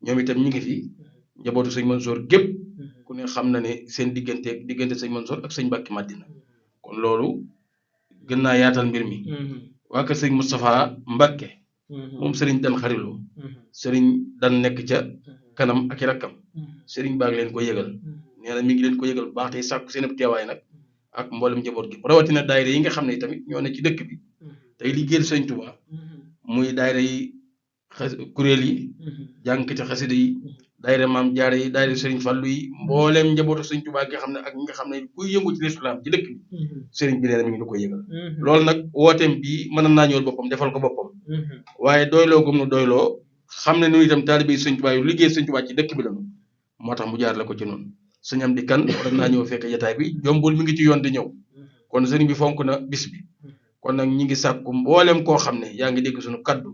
Speaker 1: ñoom itam ñu ngi fi njabootu sëriñ Mansour gépp ku ne xam na ne seen diggante sëriñ Mansour ak sëriñ Mbàkke Madina kon loolu gën naa yaatal mbir mi waa kër sëriñ Moustapha Mbàkke moom sëriñ Dan Xarilo sëriñ Dan nekk ca kanam ak i rakkam sëriñ baa ngi leen ko yëgal nee na mi ngi leen ko yëgal bu baax tey sàkku seen teewaay nag ak mboolem njaboot gi rawatina daayira yi nga xam ne tamit ñoo ne ci dëkk bi tey liggéeyal sëñ Tuubaa muy daayira yi kuréel yi jàngkati xasida yi daayira maam jaare yi daayira sëriñ Fallu yi mboolem njabootu sëñ Tuubaa gi nga xam ne ak ñi nga xam ne kuy yëngu ci lislaam ci dëkk bi sëriñ bi nee na mi ngi la koy yëgal loolu nag wooteem bii mën naa ñëwal boppam defal ko boppam waaye doyloo gum nu doyloo xam ne nu itam taalibe sëñ Tuubaa yu liggéey sëñ Tuubaa ci dëkk bi lañu moo tax mu jaar la ko ci noonu sëñ Amdi Kan war naa ñëw fekk jataay bi jombul mi ngi ci yoon di ñëw kon sëriñ bi fonk na bis bi kon nag ñi ngi sàkku mboolem koo xam ne yaa ngi dégg suñu kaddu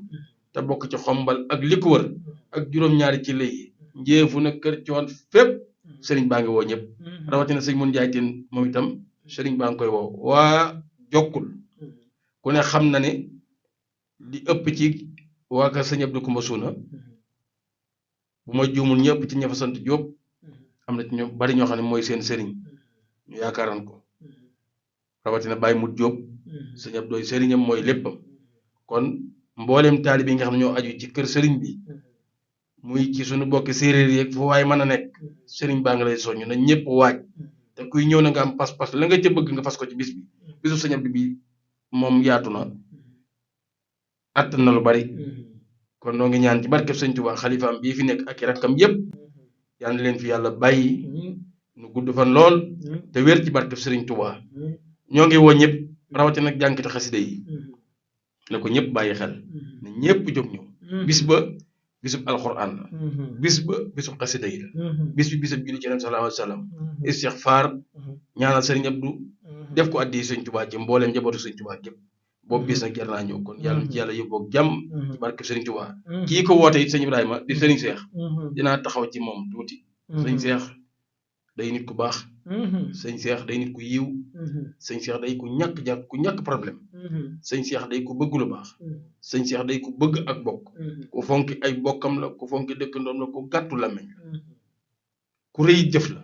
Speaker 1: te bokk ci Xombal ak li ko wër ak juróom-ñaari ci lay njéefu na kër coon fépp sëriñ baa ngi woo ñëpp rawatina sëñ mun jaay teen moom itam sëriñ baa ngi koy woo waa jokkul ku ne xam na ne li ëpp ci waa kër sëñ Abdou Kumba Suuna bu ma juumul ñëpp ci ña fa sant Jóob am na ci ñoom bari ñoo xam ne mooy seen sëriñ ñu yaakaaran ko rawatina Baye Mut Jóob sëñ Abdou sëriñam mooy léppam kon mboolem taalibe yi nga xam ne ñoo aju ci kër sëriñ bi muy ci suñu bokki séeréer yeeg fu waaye mën a nekk sëriñ baa ngi lay soññ na ñëpp waaj te kuy ñëw na nga am pas-pas la nga ca bëgg nga fas ko ci bis bi bisu sëñ Abdou bi moom yaatu na attan na lu bari kon noo ngi ñaan ci barkeb sëñ Tuubaa xalifaam bii fi nekk ak i rakkam yépp yal na leen fi yàlla bàyyi nu gudd fan lool te wér ci barkeb sëriñ Tuubaa ñoo ngi woo ñëpp rawatina nag jànkati xasida yi na ko ñëpp bàyyi xel na ñëpp jóg ñëw bis ba bisub alxuraan la bis ba bisub xasida yi la bis bi bisub julli ci Yonent sallallahu alayhi wa sallam istixfaar ñaanal sëriñ Abdu def ko addi sëñ Tuubaa ci mbooleem njabootu sëñ Tuubaa gépp boobu bis nag jar naa ñëw kon yàlla ci yàlla yóbboog jàmm ci barke sëriñ Tuubaa kii ko woote it sëñ Ibrahima di sëriñ Seex dinaa taxaw ci moom tuuti sëñ Seex day nit ku baax sëñ Seex day nit ku yiw sëñ Seex day ku ñàkk problème sëñ Seex day ku bëgg lu baax sëñ Seex day ku bëgg ak bokk ku fonki ay bokkam la ku fonki dëkkandoom la ku gàttu làmmiñ ku rëy jëf la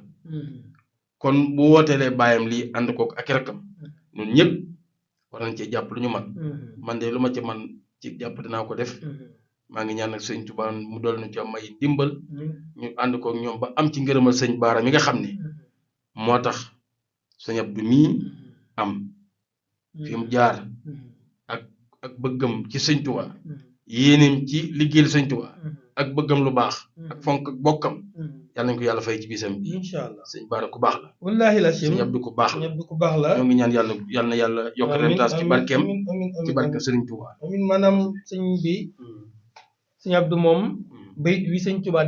Speaker 1: kon bu wooteelee bàyyam lii ànd kook ak rakkam ñun ñëpp war nañ cee jàpp lu ñu man de lu ma ci man ci jàpp dinaa ko def maa ngi ñaan nag sëñ Tuubaa mu dool nu ci may dimbal ñu ànd kook ñoom ba am ci ngërëmal sëñ Baara mi nga xam ne moo tax sëñ Abdu mii am fi mu jaar ak bëggam ci sëñ Tuubaa yéeneem ci liggéeyal sëñ Tuubaa ak bëggam lu baax ak fonk ak bokkam yàlla nañ ko yàlla fay ci bisam bi
Speaker 2: incha allah
Speaker 1: sëñ Baara ku baax la
Speaker 2: wallaahi la
Speaker 1: sëñ Abdu ku baax la
Speaker 2: ku baax la
Speaker 1: ñoo ngi ñaan yàlla na yàlla yokk remtaas ci barkeem ci barkeem sëriñ Tuubaa
Speaker 2: amiin maanaam sëñ bi sëñ Abdu moom bayit wi sëñ Tuubaa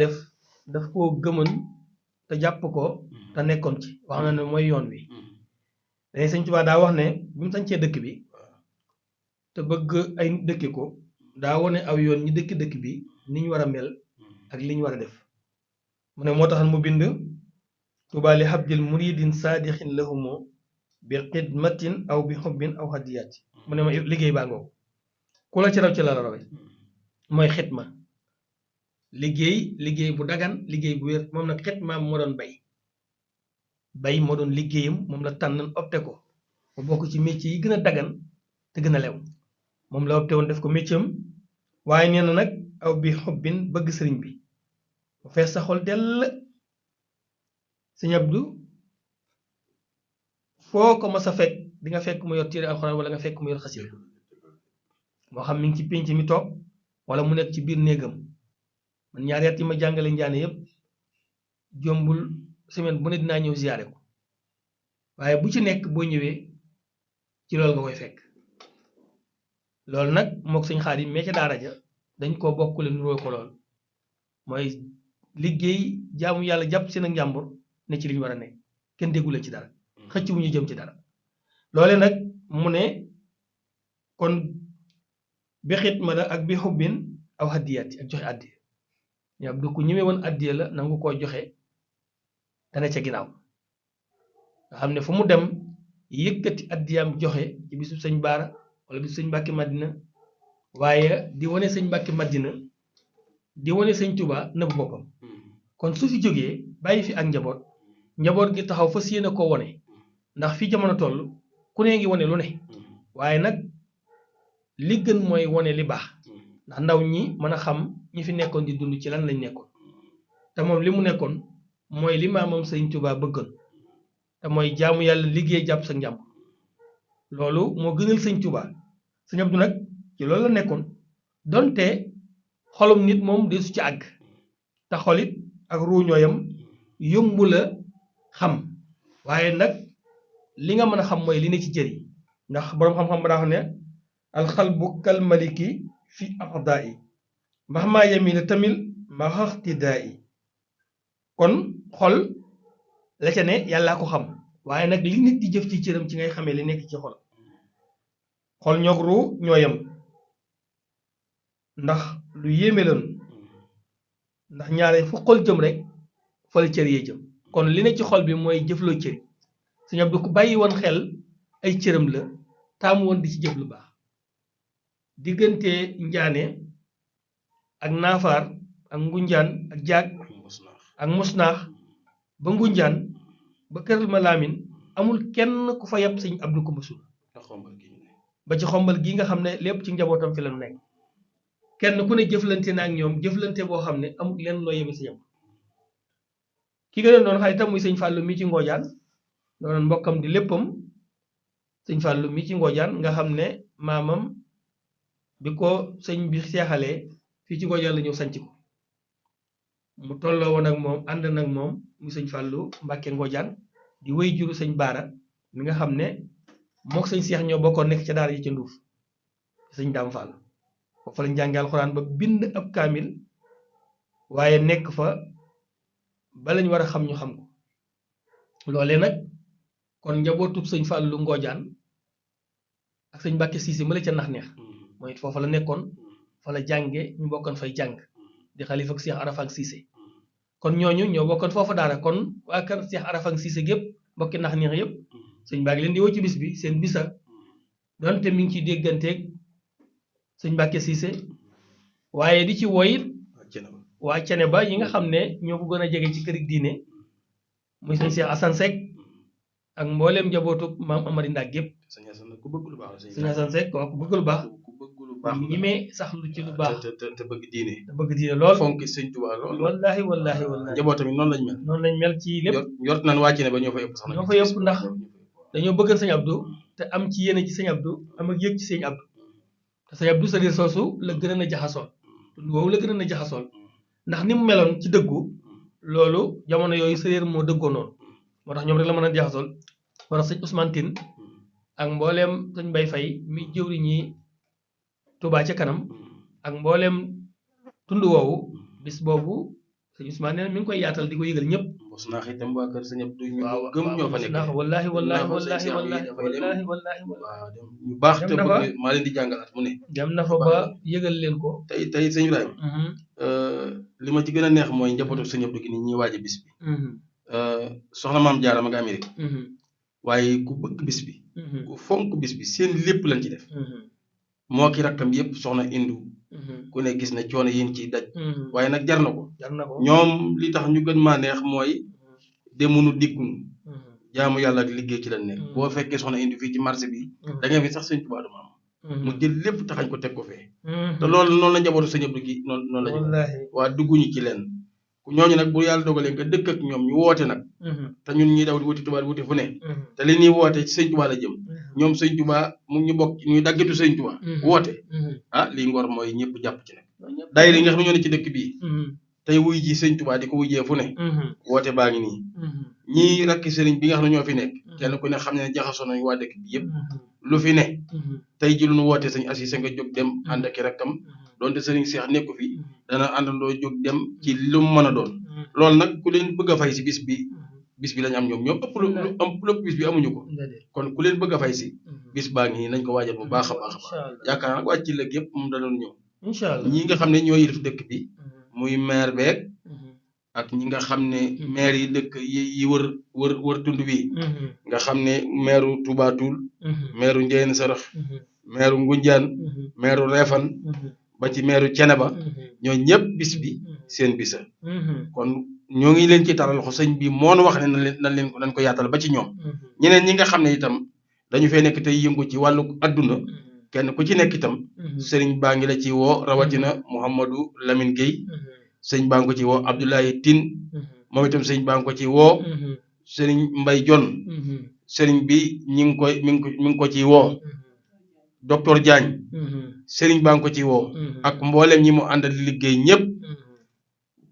Speaker 2: daf koo gëmën te jàpp ko te nekkoon ci wax na ne mooy yoon wi dañuy sëñ Tuubaa daa wax ne bi mu sañcee dëkk bi te bëgg ay nit dëkke ko daa wone aw yoon ñi dëkk bi ni ñu war a mel ak li ñu war a def mu ne moo tax mu bind Tuubaa li habdil muridin saadixin lahumo bi xidmatin aw bi xubbin aw hadiyaati mu ne ma liggéey baa ngoo ku la ci raw ci la rawe mooy xitma liggéey bu dagan liggéey bu wér moom nag xitmaam moo doon bay moo doon liggéeyam moom la tànn opté ko mu bokk ci métier yi gën a dagan te gën a lew moom la opté woon def ko métier am waaye nee na nag aw bi xubbin bëgg sëriñ bi mu fees sa xol dell sëñ Abdu foo ko mas a fekk di nga fekk mu yor téere alxuraan wala nga fekk mu yor xasida moo xam mi ngi ci pénc mi toog wala mu nekk ci biir néegam man ñaari at yi ma jàngale njaane yëpp jombul semaine bu ne dinaa ñëw ziyaare ko waaye bu ci nekk boo ñëwee ci loolu nga koy fekk loolu nag mook sëñ Xaadim mee ca daara ja dañ koo bokkule nuroo ko lool mooy liggéey jaamu yàlla jàpp seen ak njàmbur ne ci li ñu war a nekk kenn déggule ci dara xëcc wu ñu jëm ci dara loole nag mu ne kon bi xitma la ak bi xubbin aw haddiyaati ak joxe addiya ñaab du ko ñëwee woon addiya la nangu koo joxe dana ca ginnaaw nga xam ne fu mu dem yëkkati addiyaam joxe ci bisu sëñ Baara wala bisu sëñ Mbàkke Madina waaye di wane sëñ Mbàkke Madina di wane sëñ Tuubaa nëbb boppam kon su fi jógee bàyyi fi ak njaboot gi taxaw fas yéene koo wone ndax fii jamono toll ku ne ngi wone lu ne waaye nag li gën mooy wone li baax ndax ndaw ñi mën a xam ñi fi nekkoon di dund ci lan lañ nekkoon te moom li mu nekkoon mooy li maamam sëñ Tuubaa bëggoon te mooy jaamu yàlla liggéey jàpp sa njàmm loolu moo gënal sëñ Tuubaa sëñ Abdu nag ci loolu la nekkoon donte xolum nit moom desu ci àgg te xolit ak ruuñooyam yombu la xam waaye nag li nga mën a xam mooy li ne ci jëri ndax boroom xam-xam ba daa wax ne alxalbu kal maliki fi aqdaa yi max maa yamina tamil ma xaxtidaa yi kon xol la ca ne yàllaa ko xam waaye nag li nit di jëf ci cëram ci ngay xamee li nekk ci xol ñoog ruu ñooyam ndax lu yéeme loon ndax ñaare fu xol jëm rek fa la cër yee jëm kon li ne ci xol bi mooy jëfloo cëri Sëñ Abdu ko bàyyi woon xel ay cëram la taamu woon di ci jëf lu baax diggante njaane ak naafaar ak ngunjaan ak jaag ak musnaax ba ngunjaan ba këral ma laamin amul kenn ku fa yab Sëñ Abdu Kumba Suuna ba ci xombal gi nga xam ne lépp ci njabootam fi la nekk kenn ku ne jëflante na ak ñoom jëflante boo xam ne amul lenn loo yeme si ñoom ki nga leen doon xaritam muy sëñ Fàllu mi ci Ngoojaan doon mbokkam di léppam sëñ Fàllu mi ci Ngoojaan nga xam ne maamam bi ko sëñ bi seexalee fii ci Ngoojaan la ñëw sanc ko mu tolloo woon ak moom ànd nag moom muy sëñ Fàllu Mbàkke Ngoojaan di wéy juru sëñ Baara mi nga xam ne mook sëñ Seex ñoo bokkoon nekk ca daara yi ca Nduuf sëñ Daam Fall foofu lañ jàngee alxuraan ba bind ab kaamil waaye nekk fa ba lañ war a xam ñu xam ko loolee nag kon njabootub sëñ Fàllu Ngoojaan ak sëñ Mbàkke Siise ma la ca nax neex mooy foofa la nekkoon fa la jànge ñu bokkoon fay jàng di xalifa ak Cheikh Arafang Siise kon ñooñu ñoo bokkoon foofa daara kon waa kër Cheikh Arafang Siise gépp mbokki nax neex yëpp sëñ baa ngi leen di woo ci bis bi seen bisa donte mi ngi ciy dégganteeg sëñ Mbàkke Siise waaye di ci woyit waa cene ba yi nga xam ne ñoo ko gën a jege ci kërig diine muy sëñ Cheikh Assane Seck ak mbooleem njabootu maam Amari Ndak gépp
Speaker 1: sëñ Assane ku bëgg lu baax la
Speaker 2: sëñ Assane Seck waaw ku bëgg lu baax
Speaker 1: ku bëgg lu baax
Speaker 2: ñi mee sax lu ci lu baax
Speaker 1: te bëgg diine
Speaker 2: te bëgg diine lool
Speaker 1: fonki sëñ Tuubaa lool
Speaker 2: wallaahi wallaahi
Speaker 1: njaboot tamit noonu lañ mel
Speaker 2: noonu lañ mel ci lépp
Speaker 1: yort nañ wàcc ne ba ñoo fa yëpp sax
Speaker 2: ñoo fa yëpp ndax dañoo bëggal sëñ Abdou te am ci yéene ci sëñ Abdou am ak yëg ci sëñ Abdou te sëñ Abdou c'est-à-dire soosu la gën a jaxasool woowu la gën a jaxasool ndax ni mu meloon ci dëggu loolu jamono yooyu sëriñ moo dëggoo noonu moo tax ñoom rek la mën a jaxasool moo tax sëñ Ousmane Tine ak mbooleem sëñ Mbay Fay mi jëwriñ ñi Touba ca kanam ak mbooleem tund woowu bis boobu sëñ Ousmane nee na mi ngi koy yaatal di ko yëgal ñëpp
Speaker 1: mos naa itam waa kër sëñ Abdou ñu
Speaker 2: waaw
Speaker 1: gëm ñoo fa nekk
Speaker 2: wallaahi wallaahi wallaahi
Speaker 1: waaw ñu baax te bëgg maa leen di jàngalaat mu ne
Speaker 2: dem na fa ba yëgal leen ko
Speaker 1: tey sëñ Ibrahima li ma ci gën a neex mooy njabootu sëñ Abdou gi ni ñuy waaje bis bi soxna maam Jaara ma nga Amérique waaye ku bëgg bis bi ku fonk bis bi seen lépp lañ ci def moo ki rakkam yëpp soxna indu ku ne gis ne coono yéen ciy daj waaye nag jar na ko ñoom li tax ñu gën maa neex mooy demunu dikkunu jaamu yàlla ak liggéey ci lañ nekk boo fekkee soxna indi fii ci marché bi da ngay fi sax sëñ Tuubaa du ma am mu jël lépp taxañ ko teg ko fee te loolu noonu la njabootu sëñ Abdou gi noonu lañu waa dugguñu ci leen ñooñu nag bu yàlla dogalee nga dëkk ak ñoom ñu woote nag te ñun ñuy daw di wuti Tuubaa di wuti fu ne te li ñuy woote ci sëñ Tuubaa la jëm ñoom sëñ Tuubaa mu ñu bokk ñuy daggitu sëñ Tuubaa woote ah lii ngor mooy ñëpp jàpp ci nag daayira yi nga xam ne ñoo ne ci dëkk bii tey wuy ji sëñ Tuubaa di ko wujjee fu ne woote baa ngi nii ñii rakki sëriñ bi nga xam ne ñoo fi nekk kenn ku ne xam ne jaxasoo nañu waa dëkk bi yëpp lu fi ne tey ji lu nu woote sëñ Asiise nga jóg dem ànd ak rakkam doonte sëriñ Seex nekku fi dana àndandoo jóg dem ci lu mu mën a doon loolu nag ku leen bëgg a fay si bis bi lañ am ñoom ëpp lu ëpp bis bi amuñu ko kon ku leen bëgg a fay si bis baa ngi nii nañ ko waajal bu baax a baax a baax yaakaar nag wàcc ci lëg yëpp moom danoon ñëw ñi nga xam ne ñoo yilif dëkk bi muy maire beeg ak ñi nga xam ne maire yi dëkk yi wër tund wi nga xam ne maire Touba Toul maire Ndiéyène Sarax maire Ngunjaan maire Réfane ba ci maire Ceneba ñoo ñëpp bis bi seen bisa kon ñoo ngi leen ci taral loxo sëñ bi moo nu wax ne nañ ko yaatal ba ci ñoom ñeneen ñi nga xam ne itam dañu fee nekk tey yëngu ci wàllu adduna kenn ku ci nekk itam sëriñ baa ngi la ci woo rawatina Mouhamadou Lamine Gueye sëñ baa ngi ko ci woo Abdoulaye Tine moom itam sëñ baa ngi ko ci woo sëriñ Mbay Jon sëriñ bi mi ngi ko ci woo docteur Diagne sëriñ baa ngi ko ci woo ak mboolem ñi mu àndal liggéey ñëpp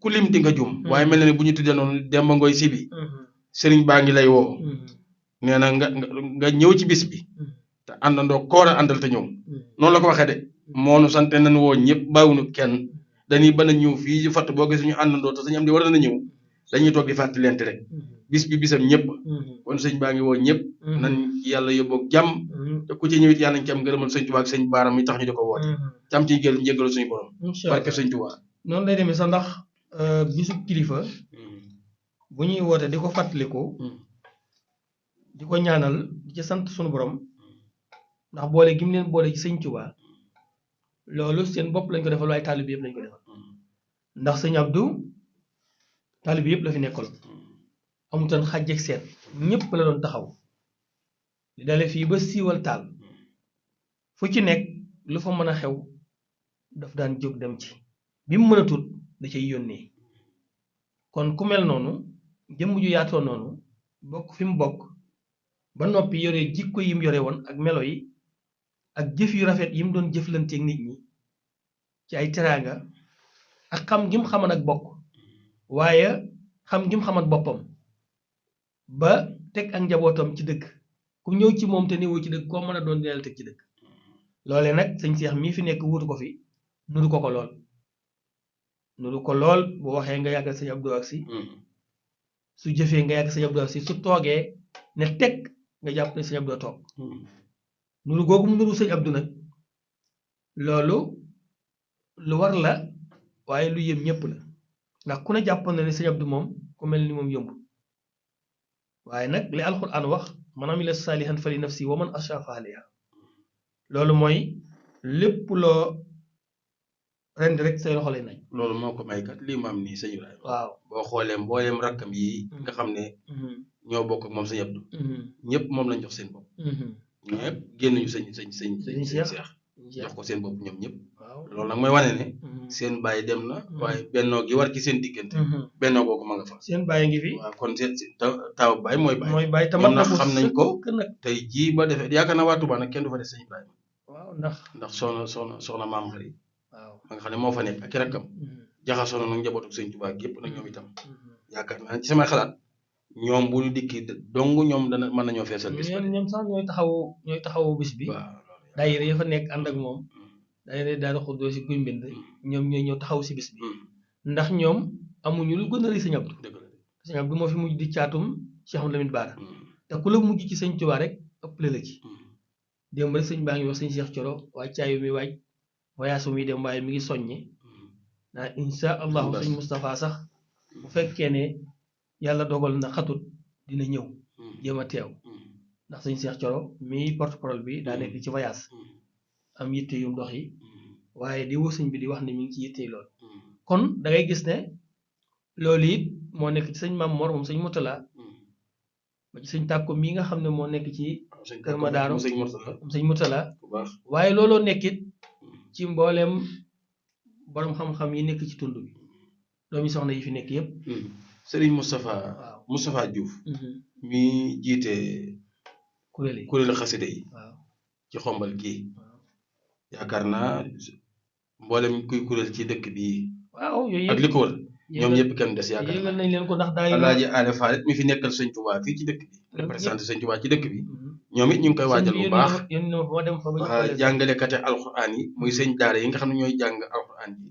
Speaker 1: ku lim di nga jum waaye mel na ne bu ñu tuddee noonu Demba Ngoy si bi sëriñ baa ngi lay woo nee na nga ñëw ci bis bi te àndandoo koor a àndal te ñëw noonu la ko waxee de moonu sante nañ woo ñëpp bàyyiwuñu kenn dañuy bën a ñëw fii fatt boo gis ñu àndandoo te sañu am di war na ñëw dañuy toog di fàttali lente rek bis bi bisam ñëpp kon sëñ baa ngi woo ñëpp nañ yàlla yóbboog jàmm te ku ci ñëwit yàlla nañ ci am ngërëmal sëñ Tuubaa ak sëñ Baaram yi tax ñu di ko woote te am ciy gël njéggalu suñu borom barke sëñ Tuubaa
Speaker 2: noonu lay demee sax ndax bisu kilifa bu ñuy woote di ko fàttaliku di ko ñaanal di ci sant suñu borom ndax boole gi mu leen boole ci sëñ Tuubaa loolu seen bopp lañ ko defal waaye taalib yëpp lañ ko defal ndax sëñ Abdou taalib yëpp la fi nekkal amutoon xàjj ak seet ñëpp la doon taxaw di dale fii ba siiwal taal fu ci nekk lu fa mën a xew daf daan jóg dem ci bi mu mën a tut da cay yónnee kon ku mel noonu jëmm ju yaatoo noonu bokk fi mu bokk ba noppi yore jikko yi mu yore woon ak melo yi ak jëf yu rafet yi mu doon jëflanteeg nit ñi ci ay teraanga ak xam gi mu xaman ak bokk waaye xam gi mu xaman boppam ba teg ak njabootam ci dëkk ku ñëw ci moom te néewoo ci dëkk koo mën a doon dina la teg ci dëkk loolee nag sëñ Seex mii fi nekk wuutu ko fi nuru ko lool nuru ko lool bu waxee nga yàggal sëñ Abdou ak si su jëfee nga yàgg sëñ Abdou ak si su toogee ne teg nga jàpp ne sëñ Abdou toog nuru googu mu nuru sëñ Abdou nag loolu lu war la waaye lu yëm ñëpp la ndax ku ne jàppoon na ne sëñ Abdou moom ku mel ni moom yomb waaye nag li alquran wax man amila saalihan fali nafsi wa man ashafa alayha loolu mooy lépp loo rendi rek say loxo lay nañ
Speaker 1: loolu moo ko may kat lii maam nii sëñ Ibrahima
Speaker 2: waaw
Speaker 1: boo xoolee mbooleem rakkam yi nga xam ne ñoo bokk ak moom sëñ Abdou ñëpp moom lañ jox seen bopp ñëpp génnuñu sëñ Seex jox ko seen bopp ñoom ñëpp loolu nag mooy wane ne seen bàyyi dem na waaye bennoo gi war ci seen diggante bennoo googu ma nga fa
Speaker 2: seen bàyyi ngi fi
Speaker 1: waaw kon seen taaw bàyyi mooy
Speaker 2: bàyyi
Speaker 1: ñoom nag xam nañ ko tey jii ba defee yaakaar naa waa Touba nag kenn du fa def sëñ Ibrahima
Speaker 2: waaw
Speaker 1: ndax soxna maam xari
Speaker 2: waaw
Speaker 1: ma nga xam ne moo fa nekk ak i rakkam jaxasoo na nag njabootu sëñ Touba gépp nag ñoom itam yaakaar naa ci samay xalaat ñoom bu ñu dikki dong ñoom dana mën nañoo feesal bis bi
Speaker 2: ñoom sax ñooy taxawu bis bi daayira ya fa nekk ànd ak moom daayira daal xuddoo si guy mbind ñoom ñooy ñëw taxaw si bis bi ndax ñoom amuñu lu gën a rëy sëñ Abdou sëñ Abdou moo fi mujj di caatum Cheikh Amadou Lamine Bara te ku la mujj ci sëñ Touba rek ëppale la ci démb rek sëñ baa ngi wax sëñ Cheikh Thioro waaj caayu mi waaj voyage mi dem waaye mi ngi soññe naa insha allahu sëñ Moustapha sax bu fekkee ne yàlla dogal na xatut dina ñëw jéem a teew ndax sëñ Cheikh Thioro mi porte-parole bi daa nekk ci voyage am yitte yu ndox yi waaye di woo sëñ bi di wax ne mi ngi ci yitte lool kon da ngay gis ne loolu it moo nekk ci sëñ Maam Mor moom sëñ Moutala ba ci sëñ Tàkko mii nga xam ne moo nekk ci Kër Madaaro moom sëñ Moutala waaye looloo nekkit ci mbooleem borom xam-xam yi nekk ci tund bi doomi soxna yi fi nekk yëpp
Speaker 1: Serigne Moustapha Diouf mi jiite kuréelu xasida yi ci xombal gii yaakaar naa mboolem kuy kuréel ci dëkk bi
Speaker 2: waaw yooyu
Speaker 1: ak li ko wër ñoom ñëpp kenn des yaakaar
Speaker 2: yëgal nañ leen ko ndax daay
Speaker 1: Alaaji Ale Fall mi fi nekkal sëñ Touba fii ci dëkk bi représenté sëñ Touba ci dëkk bi ñoom it ñu ngi koy waajal bu baax jàngalekate alxuraan yi muy sëñ daara yi nga xam ne ñooy jàng alxuraan yi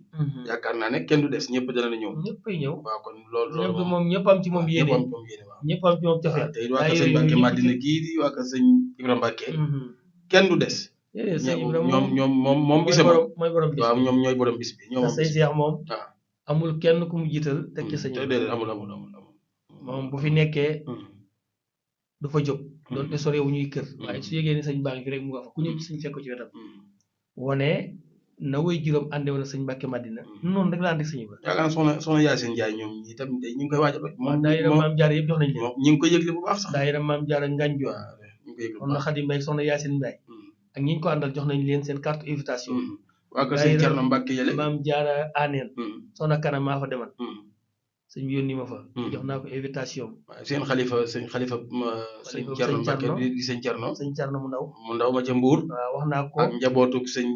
Speaker 1: yaakaar naa ne kenn du des ñëpp dana ñëw
Speaker 2: ñëppay ñëw
Speaker 1: waaw kon loolu
Speaker 2: moom ñëpp am ci moom yéene
Speaker 1: waaw
Speaker 2: ñëpp am ci moom cofeel
Speaker 1: tey waa kër sëñ Mbàkke Madina gii di waa kër sëñ Ibrahima Mbàkke kenn du des moom bisam
Speaker 2: mooy borom bis
Speaker 1: waaw ñoom ñooy borom bis bi ñoom
Speaker 2: sëñ Cheikh moom amul kenn ku mu jiital teg ci sëñ
Speaker 1: amul
Speaker 2: moom bu fi nekkee du fa jóg doonte sore wu ñuy kër waaye su yégee ni sëñ baa ngi fi rek mu nga fa ku ñëw ci sëñ fekk ci wetam wone na way juróom ànde woon sëñ Mbàkke Madina noonu rek la ànd ak sëñ Ibrahima
Speaker 1: yaakaar naa soxna Yacine Ndiaye ñoom ñi tam ñu ngi koy waajal
Speaker 2: moom daayira maam Jaara yëpp jox nañ leen
Speaker 1: ñu ngi koy yëgle bu baax sax
Speaker 2: daayira maam Jaara Nganjo
Speaker 1: ñu ngi koy yëgle
Speaker 2: kon na Xadi Mbay soxna Yacine Ndiaye ak ñi ñu ko àndal jox nañ leen seen carte invitation
Speaker 1: waa kër sëñ Cerno Mbàkke yële
Speaker 2: maam Jaara Aneen soxna kanam maa fa demal sëñ bi yónni ma fa jox naa ko invitation
Speaker 1: seen xalifa sëñ Cerno Mbàkke di sëñ Cerno
Speaker 2: mu ndaw
Speaker 1: ma ca Mbuur
Speaker 2: waaw wax naa ko
Speaker 1: ak njabootuk sëñ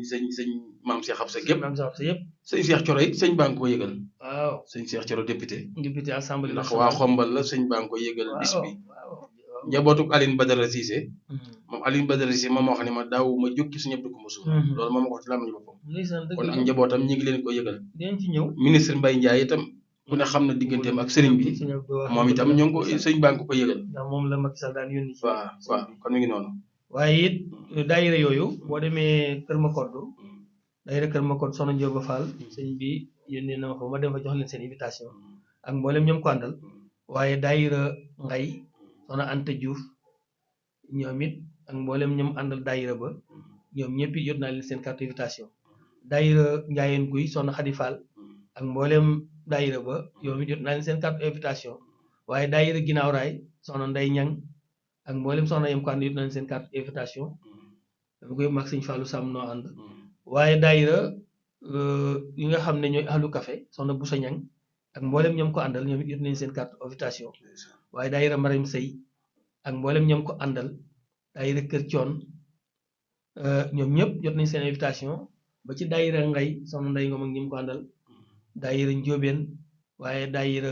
Speaker 1: maam Cheikh Absa gépp
Speaker 2: maam Cheikh Absa yëpp
Speaker 1: sëñ Cheikh Thioro it sëñ baa ngi ko yëgal
Speaker 2: waaw
Speaker 1: sëñ Cheikh Thioro député
Speaker 2: assemblée
Speaker 1: ndax waa xombal la sëñ baa ngi ko yëgal bis bi njabootuk Aline Badara Cissé moom Aline Badara Cissé moom moo xam ne ma daaw ma jóg ci suñu dëkk Moussa loolu moom ma ko wax ci làmmiñu boppam kon ak njabootam ñi ngi leen ko yëgal
Speaker 2: dinañ ci ñëw
Speaker 1: ministre Mbaye Ndiaye itam ku ne xam na digganteem ak sëriñ bi moom itam ñoo ngi ko sëñ baa ngi ko yëgal
Speaker 2: ndax moom la Macky Sall daan yónni ci
Speaker 1: waaw kon mi ngi noonu
Speaker 2: waaye it daayira yooyu boo demee Kër Makoddu daayira Kër Makoddu soxna Njóoba Fall sëñ bi yónnee na ma fa ma dem fa jox leen seen invitation ak mboolem ñoom ko àndal waaye daayira Ngay soxna Anta Diouf ñoom it ak mboolem ñoom àndal daayira ba ñoom ñëpp it jot naa leen seen carte invitation daayira Njaayeen Guy soxna Xadi Fall ak mboolem daayira ba yow mi jot naa leen seen carte invitation waaye daayira ginnaaw raay soxna Nday Ñang ak mboolem soxna yam ko ànd jot naa leen seen carte invitation dama koy mag sëñ Fallou Sam noo ànd waaye daayira yi nga xam ne ñooy ahlu café soxna Boussa Ñang ak mboolem ñoom ko àndal ñoom it jot nañ seen carte invitation waaye daayira Marim Sey ak mboolem ñoom ko àndal daayira Kër Coon ñoom ñëpp jot nañ seen invitation ba ci daayira Ngay soxna Nday Ngom ak ñoom ko àndal daayira Njóobeen waaye daayira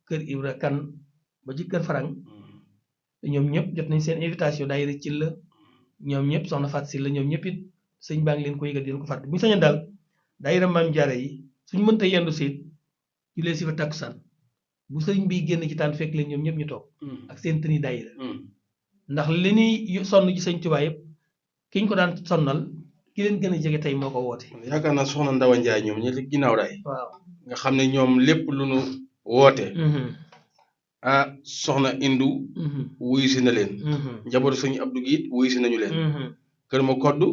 Speaker 2: Kër Ibra Kan ba ci Kër Farang ñoom ñëpp jot nañ seen invitation daayira ci la ñoom ñëpp soxna Faat Si la ñoom ñëpp it sëñ baa ngi leen ko yëgal di leen ko fàtte bu ñu sañoon daal daayira Maam Jaara yi suñ mënta yendu siit julee si fa takkusaan bu sëriñ bi génn ci tànn fekk leen ñoom ñëpp ñu toog ak seen tëni daayira ndax li ñuy sonn ci sëñ Tuubaa yëpp ki ñu ko daan sonnal ki leen gën a jege tey moo ko woote.
Speaker 1: yaakaar naa soxna Ndawa Njaay ñoom ñi ginnaaw raay
Speaker 2: waaw
Speaker 1: nga xam ne ñoom lépp lu nu woote ah soxna Indu wuyu si na leen njabootu sëñ Abdou gi it wuyu si nañu leen kër ma koddu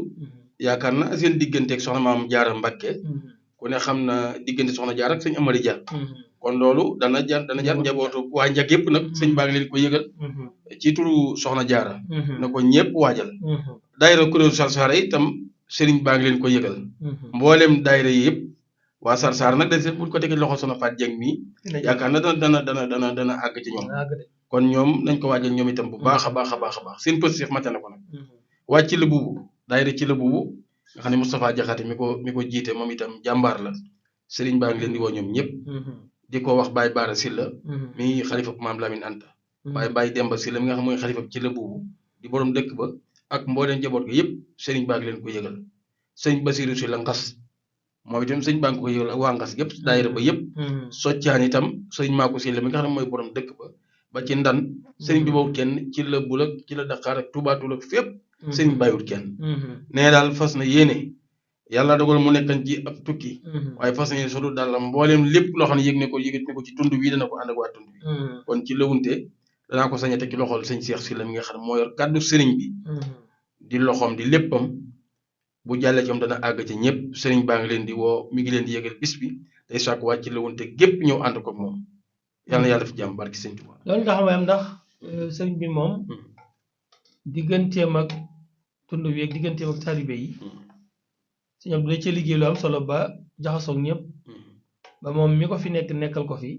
Speaker 1: yaakaar na seen digganteeg soxna maam Jaara Mbakke ku ne xam na diggante soxna Jaara ak sëñ Amari Dia kon loolu dana jar njabootu waa njag yëpp nag sëñ baa ngi leen ko yëgal ci turu soxna Jaara na ko ñëpp waajal daayira kuréelu Sarsara itam sëriñ baa ngi leen ko yëgal mboolem daayira yi yëpp waa Sarsara nag da buñ ko tegee loxo soxna Faat Jeng mi yaakaar na dana àgg ci ñoom kon ñoom nañ ko waajal ñoom itam bu baax a baax a baax a baax seen positif mate na ko nag wàcc ci la buubu daayira ci la buubu nga xam ne Moustapha Jaxate mi ko jiite moom itam jàmbaar la sëriñ baa ngi leen di woo ñoom ñëpp di ko wax Baye Baara Silla mi xalifa maam Lamine Anta waaye Baye Demba Silla mi nga xam mooy xalifa ci la buubu di borom dëkk ba ak mbooleen njaboot ga yëpp sëriñ baa ngi leen ko yëgal sëñ Basiru Silla Ngas moom itam sëñ baa ngi ko yëgal ak waa Ngas yëpp daayira ba yëpp soccaan itam sëriñ Maako Silla mi nga xam ne mooy borom dëkk ba ci ndan sëriñ bi bawut kenn ci la bul ak ci la Dakar ak Touba Toul ak fépp sëriñ bàyyiwut kenn nee daal fas na yéene yàlla dogal mu nekkan ci ab tukki waaye fas na yéene sodu daal la mbooleem lépp loo xam ne yëg ne ko ci tund wi dana ko ànd ak waa tund wi kon ci lëwunte danaa ko sañate ci loxol sëñ Cheikh Sylla mi nga xam ne moo yor kàddu sëriñ bi di loxoom di léppam bu jàllee ci moom dana àgg ci ñëpp sëriñ baa ngi leen di woo mi ngi leen di yëgal bis bi day sàkk wàcc ci lëwunte gépp ñëw ànd ko moom yàlla na yàlla def jàmm barki sëñ Tuubaa
Speaker 2: loolu nga xam ndax sëriñ bi moom digganteem ak tund wi ak digganteem ak taalibe yi sëñ Abdou da cee liggéey lu am solo ba jaxasoog ñëpp ba moom mi ko fi nekkal ko fi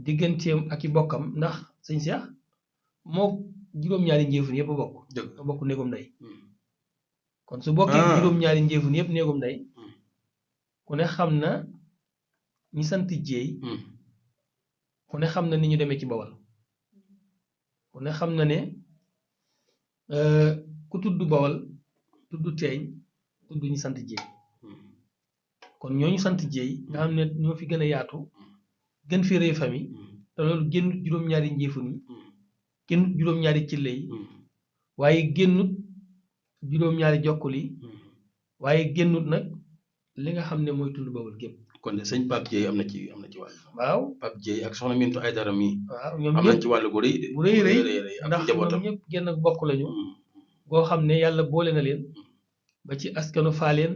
Speaker 2: digganteem ak i bokkam ndax sëñ Cheikh moo juróom-ñaari njéefun yëpp a bokk néegum ndey kon su bokkee juróom-ñaari njéefun yëpp néegum ndey ku ne xam na ñi sant jéey ku ne xam na ni ñu demee ci Bawol ku ne xam na ne ku tudd Bawol tudd teeñ tudd ñu sant jéey kon ñooñu sant jéey nga xam ne ñoo fi gën a yaatu gën fi rëy famille te loolu génnut juróom-ñaari njéefun yi génnut juróom-ñaari cille yi waaye génnut juróom-ñaari jokkul yi waaye génnut nag li nga xam ne mooy tund Bawol gépp
Speaker 1: kon de sëñ Pape Dieye am na ci wàll
Speaker 2: waaw
Speaker 1: Pape Dieye ak soxna Mintu Aydara mi
Speaker 2: waaw ñoom
Speaker 1: am nañ ci wàll gu rëy
Speaker 2: bu rëy ndax ñoom ñëpp genn bokk lañu goo xam ne yàlla boole na leen ba ci askanu Faaleen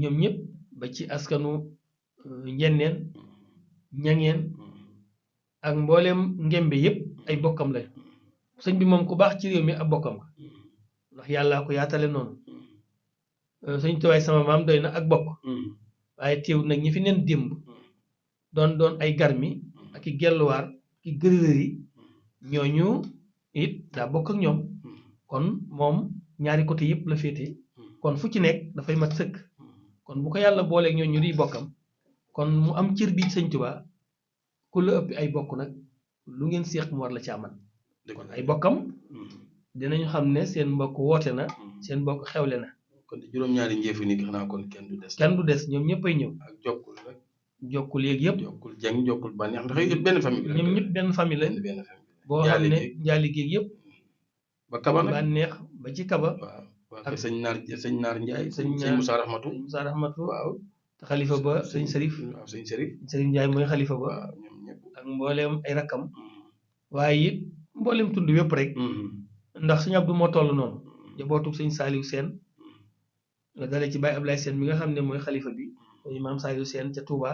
Speaker 2: ñoom ñëpp ba ci askanu Njenneen Ñangeen ak mboolem ngembe yëpp ay bokkam lañ sëñ bi moom ku baax ci réew mi ab bokkam nga ndax yàlla ko yaatale noonu sëñ Tuwaay sama maam doy na ak bokk waaye teewul nag ñi fi neen démb doon ay garmi ak i gelluwaar ki gërëri ñooñu it daa bokk ak ñoom kon moom ñaari côté yëpp la féete kon fu ci nekk dafay mat sëkk kon bu ko yàlla booleeg ñooñu di bokkam kon mu am cër bi sëñ Tuubaa ku la ëpp ay bokk nag lu ngeen seex mu war la caaman kon ay bokkam dinañu xam ne seen mbokk woote na seen mbokk xewle na
Speaker 1: kon juróom-ñaari njëfu ni xanaa kon kenn du des
Speaker 2: ñoom ñëpp ay ñëw
Speaker 1: ak jokkul rek
Speaker 2: jokkul yeeg yëpp
Speaker 1: jokkul jeng jokkul bànneex ndax yëpp benn famille
Speaker 2: ñoom ñëpp benn famille lañ boo xam ne njaali géeg yëpp
Speaker 1: ba kaba nag
Speaker 2: bànneex ba ci kaba
Speaker 1: waaw ak sëñ naar Njaay sëñ Moussa Rahmatu
Speaker 2: waaw te xalifa ba sëñ Serif
Speaker 1: waaw sëñ Serif
Speaker 2: Njaay mooy xalifa ba
Speaker 1: waaw ñoom ñëpp
Speaker 2: ak mbooleem ay rakkam waaye it mbooleem tund wépp rek ndax sëñ Abdou moo toll noonu jabootug sëñ Saaliw Seen la dale ci Baye Ablaye Seen mi nga xam ne mooy xalifa bi mooy maam Saaliw Seen ca Touba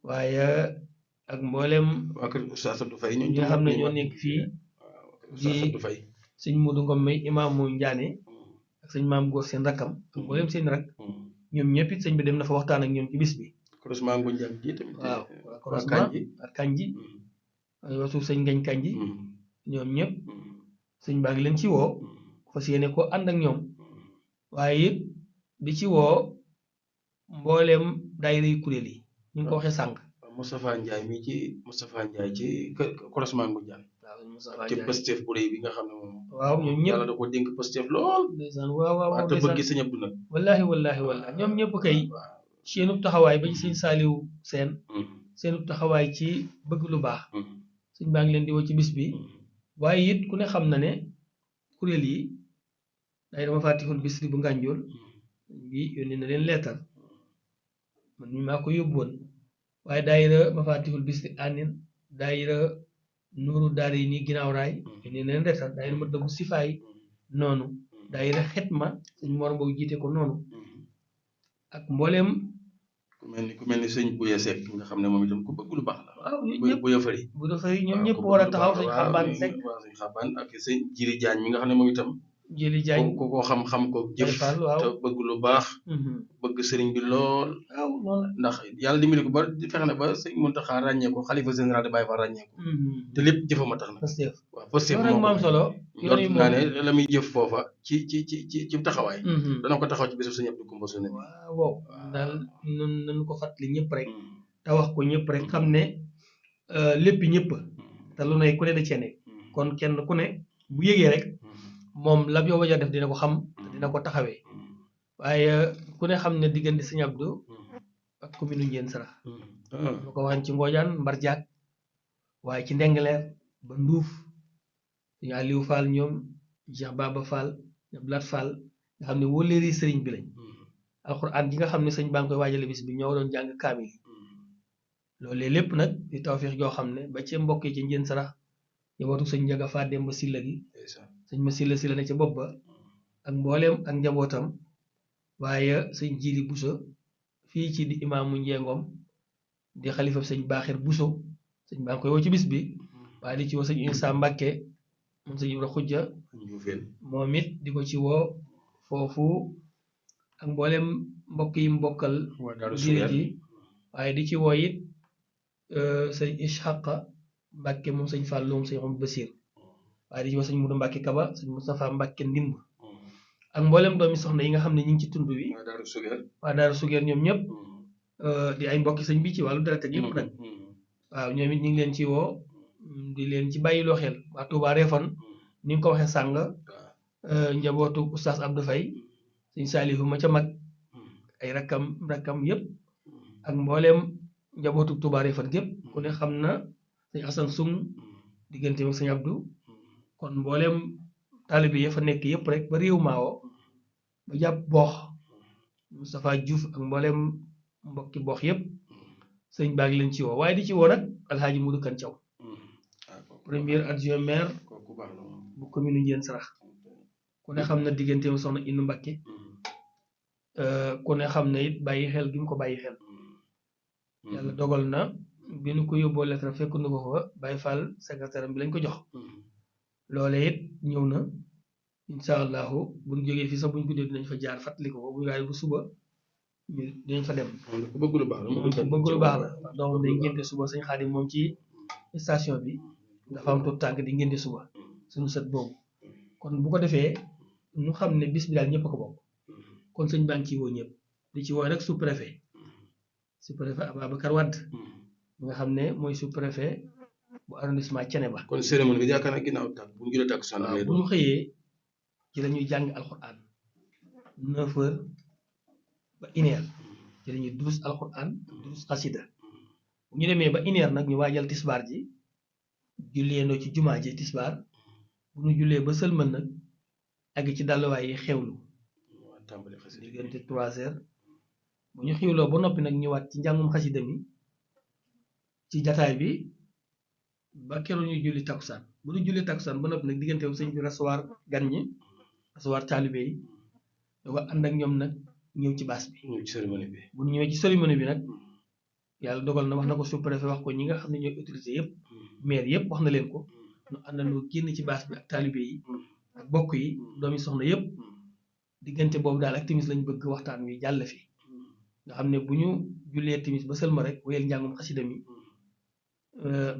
Speaker 2: waaye ak mbooleem
Speaker 1: waa kër Oustaz Abdou Faye
Speaker 2: ñi nga xam ne ñoo nekk fii di sëñ Modou Ngom may imaamu Njaane ak sëñ maam Góor Seen rakkam ak mbooleem seen rak ñoom ñëpp it sëñ bi dem na fa waxtaan ak ñoom ci bis bi
Speaker 1: croisement bu njàng ji tamit
Speaker 2: waaw croisement ak kanji wasu sëñ ngañ kanji ñoom ñëpp sëñ baa ngi leen ci woo fas yéene ko ànd ak ñoom waaye it di ci woo mbooleem daayira yu kuréel yi ñu ngi ko waxee sànq
Speaker 1: Moustapha Ndiaye ci croisement bu njàng ci Pastef bu rëy bi nga xam ne moom
Speaker 2: waaw ñoom ñëpp
Speaker 1: yàlla da ko dénk Pastef lool
Speaker 2: ndeysaan waaw
Speaker 1: te bëgg sëñ Abdou nag
Speaker 2: wallaahi ñoom ñëpp kay seenub taxawaay ba ci sëñ Saaliw Seen seenub taxawaay ci bëgg lu baax sëñ baa ngi leen di woo ci bis bi waaye it ku ne xam na ne kuréel yi daayira Mafatihul Bichri bu Ngànjool bi yónni na leen leetar man mi maa ko yóbbuwoon waaye daayira Mafatihul Bichri Anin daayira Nuuru Daara yi nii ginnaaw raay yónni na leen leetar daayira Matlabu Sifaay noonu daayira Xetma sëñ Mor Mbow jiite ko noonu ak mbooleem
Speaker 1: ku mel ni sëñ Buya Seck nga xam ne moom itam ku bëgg lu baax la.
Speaker 2: waaw
Speaker 1: Buya Fari
Speaker 2: bu dafay ñoom ñëpp war a taxaw sëñ Xabaan Seck
Speaker 1: waaw sëñ Xabaan ak sëñ Jiri Jaañ mi nga xam ne moom itam
Speaker 2: Jëli Jaañ
Speaker 1: ko xam-xam ko jëf te bëgg lu baax bëgg sëriñ bi lool
Speaker 2: waaw noonu
Speaker 1: ndax yàlla dimbali ko ba fexe na ba sëñ Muntaxa ràññee ko xalifa général de Baye Fall ràññee ko te lépp jëfam a tax na waaw Pastef
Speaker 2: rek moo am solo
Speaker 1: yoon naa ne la muy jëf foofa ci taxawaay dana ko taxaw ci bésu sëñ Abdou Koumba Suune bi
Speaker 2: waaw daal nañu ko fàttali ñëpp rek te wax ko ñëpp rek xam ne lépp ñëpp te lu ne ku ne da cee nekk kon kenn ku ne bu yëgee rek moom la yow waja def dina ko xam te dina ko taxawee waaye ku ne xam ne diggante sëñ Abdou ak commune Ndiéyène Sarax lu ko waxan ci Ngoojaan Mbarjaak waaye ci Ndengleer ba Nduuf suñu Aliou Fall ñoom Cheikh Baba Fall Blat Fall nga xam ne wóoleeri sëriñ bi lañ alxuraan ji nga xam ne sëñ baa ngi koy waajale bis bi ñoo doon jàng kaamil loolee lépp nag di tawfeex joo xam ne ba ci mbokk yi ci Ndiéyène Sarax njabootu sëñ Njaga Faa Demba Silla gi sëñ ma silla ne ca bopp ba ak mbooleem ak njabootam waaye sëñ Jili Buso fii ci di imaamu Njeengoom di xalifa sëñ Baaxir Buso sëñ baa ngi koy woo ci bis bi waaye di ci woo sëñ Insa Mbàkke moom sëñ Ibra Xujja moom it di ko ci woo foofu ak mbooleem mbokk yi mbokkal diine ji waaye di ci woo it sëñ Ishaqa Mbàkke moom sëñ Fàllu moom sëñ Xam Basiir waaye di ci woo sëñ Mudu Mbàkke Kaba sëñ Moustapha Mbàkke Ndimb ak mboolem doomi soxna yi nga xam ne ñu ngi ci tund wi waa Daaru Sugeer ñoom ñëpp di ay mbokki sëñ bi ci wàllu deret ak yëpp nag waaw ñoom it ñu ngi leen ci woo di leen ci bàyyiloo xel waa Touba Refane ni nga ko waxee sàng njabootu oustaz Abdou Faye sëñ Saalihu ma ca mag ay rakkam yëpp ak mbooleem njabootu Touba Refane gépp ku ne xam na sëñ Asan Sung diggante ak sëñ Abdou kon mbooleem taalibe ya fa nekk yëpp rek ba réew maawo ba jàpp boox Moustapha Diouf ak mbooleem mbokki boox yëpp sëñ baa ngi leen ci woo waaye di ci woo nag alxaaji Mudu Kan Thiaw premier adjoint maire bu commune Ndiéyène Sarax ku ne xam na diggante mu soxna Inu Mbakke ku ne xam na it bàyyi xel gi mu ko bàyyi xel yàlla dogal na bi nu ko yóbboo lettre fekk nu ko fa Baye Fall secrétaire bi lañ ko jox loole it ñëw na incha allahu buñ jógee fii sax buñ guddee dinañ fa jaar fàttali ko bu waaye bu suba ñu dinañ fa dem
Speaker 1: ku bëgg lu baax
Speaker 2: la donc day ngénte suba sëñ Xaadim moom ci station bi dafa am tuut tànk di ngénte suba suñu sët boobu kon bu ko defee ñu xam ne bis bi daal ñëpp a ko bokk kon sëñ baa ngi ciy woo ñëpp di ci woo rek sous-préfet Ababacar Wade nga xam ne mooy sous-préfet bu arrondissement Thiénaba
Speaker 1: kon cérémonie bi yaakaar naa ginnaaw tàkk bu ñu jëlee tàkk sonn
Speaker 2: bu ñu xëyee ci la ñuy jàng alxuraan 9h ba 1h ci la ñuy durus alxuraan durus xasida bu ñu demee ba 1h nag ñu waajal tisbaar ji julleendoo ci jumaa ji tisbaar bu ñu jullee ba sëlmal nag àgg ci dalluwaay yi xewlu diggante 3h bu ñu xiwloo ba noppi nag ñëwaat ci njàngum xasida mi ci jataay bi ba keroog ñuy julli takkusaan bu ñu julli takkusaan ba noppi nag diggante sëñ bi recevoir gan ñi recevoir taalibe yi da ko ànd ak ñoom nag ñëw ci baas bi bu ñu ñëwee ci cérémonie bi nag yàlla dogal na wax na ko sous-préfet wax ko ñi nga xam ne ñooy autorité yëpp maire yëpp wax na leen ko ñu àndandoo génn ci baas bi ak taalibe yi ak bokk yi doomi soxna yëpp diggante boobu daal ak timis lañ bëgg waxtaan wi jàll fi nga xam ne bu ñu jullee timis ba sëlma rek wéyal njàngum xasida mi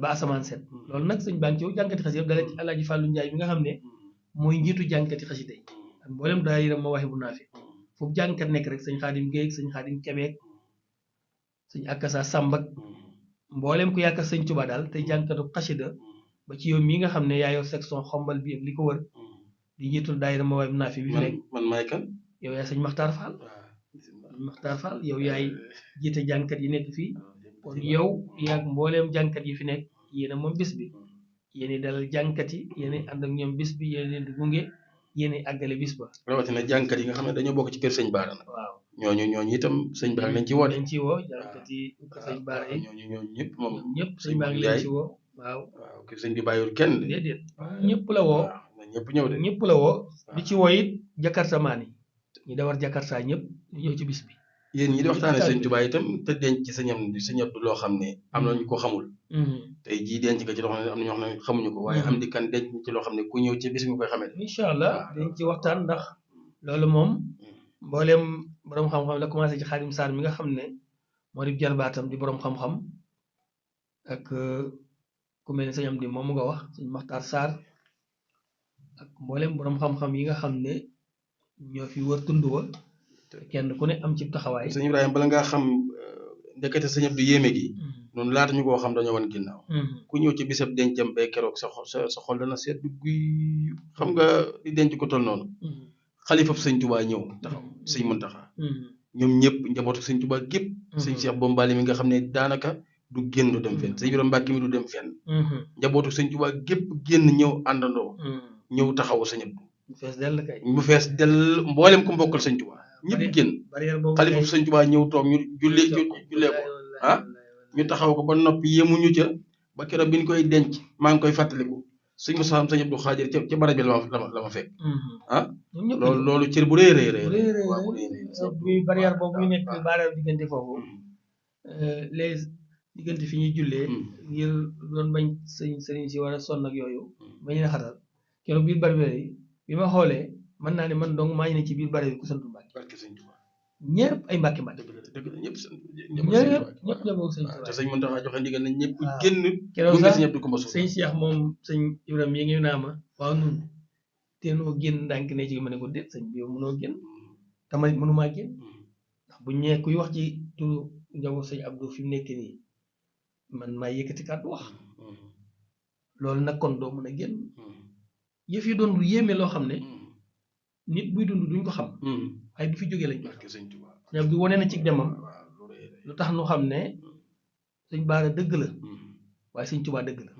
Speaker 2: ba asamaan set loolu nag sëñ baa ngi ci jànkati xasida yëpp dala ci Alaaji Fàllu Njaay bi nga xam ne mooy njiitu jànkati xasida yi ak mboolem daayira Mawaahibu Naafi foofu jàngkat nekk rek sëñ Xaadim Géey sëñ Xaadim Kebeek sëñ Akasa Sàmbak mboolem ku yaakaar sëñ Tuubaa daal te jànkatu xasida ba ci yow mii nga xam ne yaa yor section xombal bi ak li ko wër di njiitul daayira Mawaahibu Naafi bi fi nekk
Speaker 1: man maay kan
Speaker 2: yow yaa sëñ Maxtaar Fall Maxtaar Fall yow yaay jiite jànkat yi nekk fii kon yow yaag mbooleem jànkat yi fi nekk yéen a moom bis bi yéen dalal jànkat yi yéen ànd ak ñoom bis bi yéen leen di gunge yéen àggale bis ba.
Speaker 1: rawatina jànkat yi nga xam ne dañoo bokk ci kër sëñ Baara nag.
Speaker 2: waaw
Speaker 1: ñooñu itam sëñ Baara lañ ci woo.
Speaker 2: lañ ci woo jànkat yi kër sëñ Baara yi
Speaker 1: ñooñu ñëpp moom.
Speaker 2: ñëpp sëñ Baara lañ ci woo waaw.
Speaker 1: waaw kër sëñ bi bàyyiwul kenn.
Speaker 2: déedéet ñëpp la woo.
Speaker 1: ñëpp ñëw de.
Speaker 2: ñëpp la woo di ci woo it jakarta maan yi ñi dawar jakarta ñëpp ñëw ci bis bi.
Speaker 1: yéen ñi di waxtaane sëñ Tuubaa itam te denc ci sëñ Abdu loo xam ne am na ñu ko xamul. tey jii denc nga ci loo xam ne am na ñoo xam ne xamuñu ko waaye am di kan denc ci loo xam ne ku ñëw ci bis nga koy xamee.
Speaker 2: incha allah dañ ci waxtaan ndax loolu moom mbooleem borom xam-xam la commencé ci Xaadim Sarr mi nga xam ne moo di jarbaatam di borom xam-xam ak ku mel ne sëñ am di moom mu nga wax sëñ Maxtaar Sarr ak mbooleem borom xam-xam yi nga xam ne ñoo fi wër tund wa kenn ku ne am ci taxawaay.
Speaker 1: sëñ Ibrahima bala ngaa xam ndekete sëñ Abdu yéeme gi noonu laata ñu koo xam dañoo wan ginnaaw. ku ñëw ci bisab dencam bay keroog sa xol dana seet guy xam nga di denc ko tol noonu. xalifab sëñ Tuubaa ñëw taxaw sëñ Muntaxa ñoom ñëpp njabootu sëñ Tuubaa gépp sëñ Cheikh Bombali mi nga xam ne daanaka du génn du dem fenn sëñ Ibrahima Mbàkke mi du dem fenn. njabootu sëñ Tuubaa gépp génn ñëw àndandoo. ñëw taxawu sëñ Abdu mu fees dell mboolem ku mbokkal sëñ Tuubaa ñëpp génn xalifa sëñ Tuubaa ñëw toog ñu jullee ko ñu taxaw ko ba noppi yemuñu ca ba keroog bi ñu koy denc maa ngi koy fàttaliku sëñ Moussa sëñ Abdou Xaadir ca barab bi la ma fekk loolu cër bu rëy
Speaker 2: bi barrière boobu ñu nekk barrière diggante foofu les diggante fi ñuy jullee ngir doon bañ sëriñ si war a sonn ak yooyu bañ a xatal keroog biir barrière yi bi ma xoolee mën naa ne man dong maa ngi ne ci biir barrière bi ku sant Mbàkke ñëpp ay Mbàkke ñëpp jaboo sëñ Tuubaa
Speaker 1: te sëñ Muntaxa joxe ndigal na ñëpp génn
Speaker 2: keroog sax sëñ Cheikh moom sëñ Ibrahima yi ngi naa ma waaw nun teenoo génn ndànk ne ci ma ne ko déet sëñ bi yow mënoo génn tamit mënumaa génn ndax bu ñee kuy wax ci turu njaboot sëñ Abdou fi mu nekk nii man maa yëkkati kàddu wax loolu nag kon doo mën a génn yëf yi doon lu yéeme loo xam ne nit buy dund duñ ko xam waaye bu fi jógee lañ ko sëñ Abdou wane na ci demam lu tax nu xam ne sëñ Baara dëgg la waaye sëñ Tuubaa dëgg la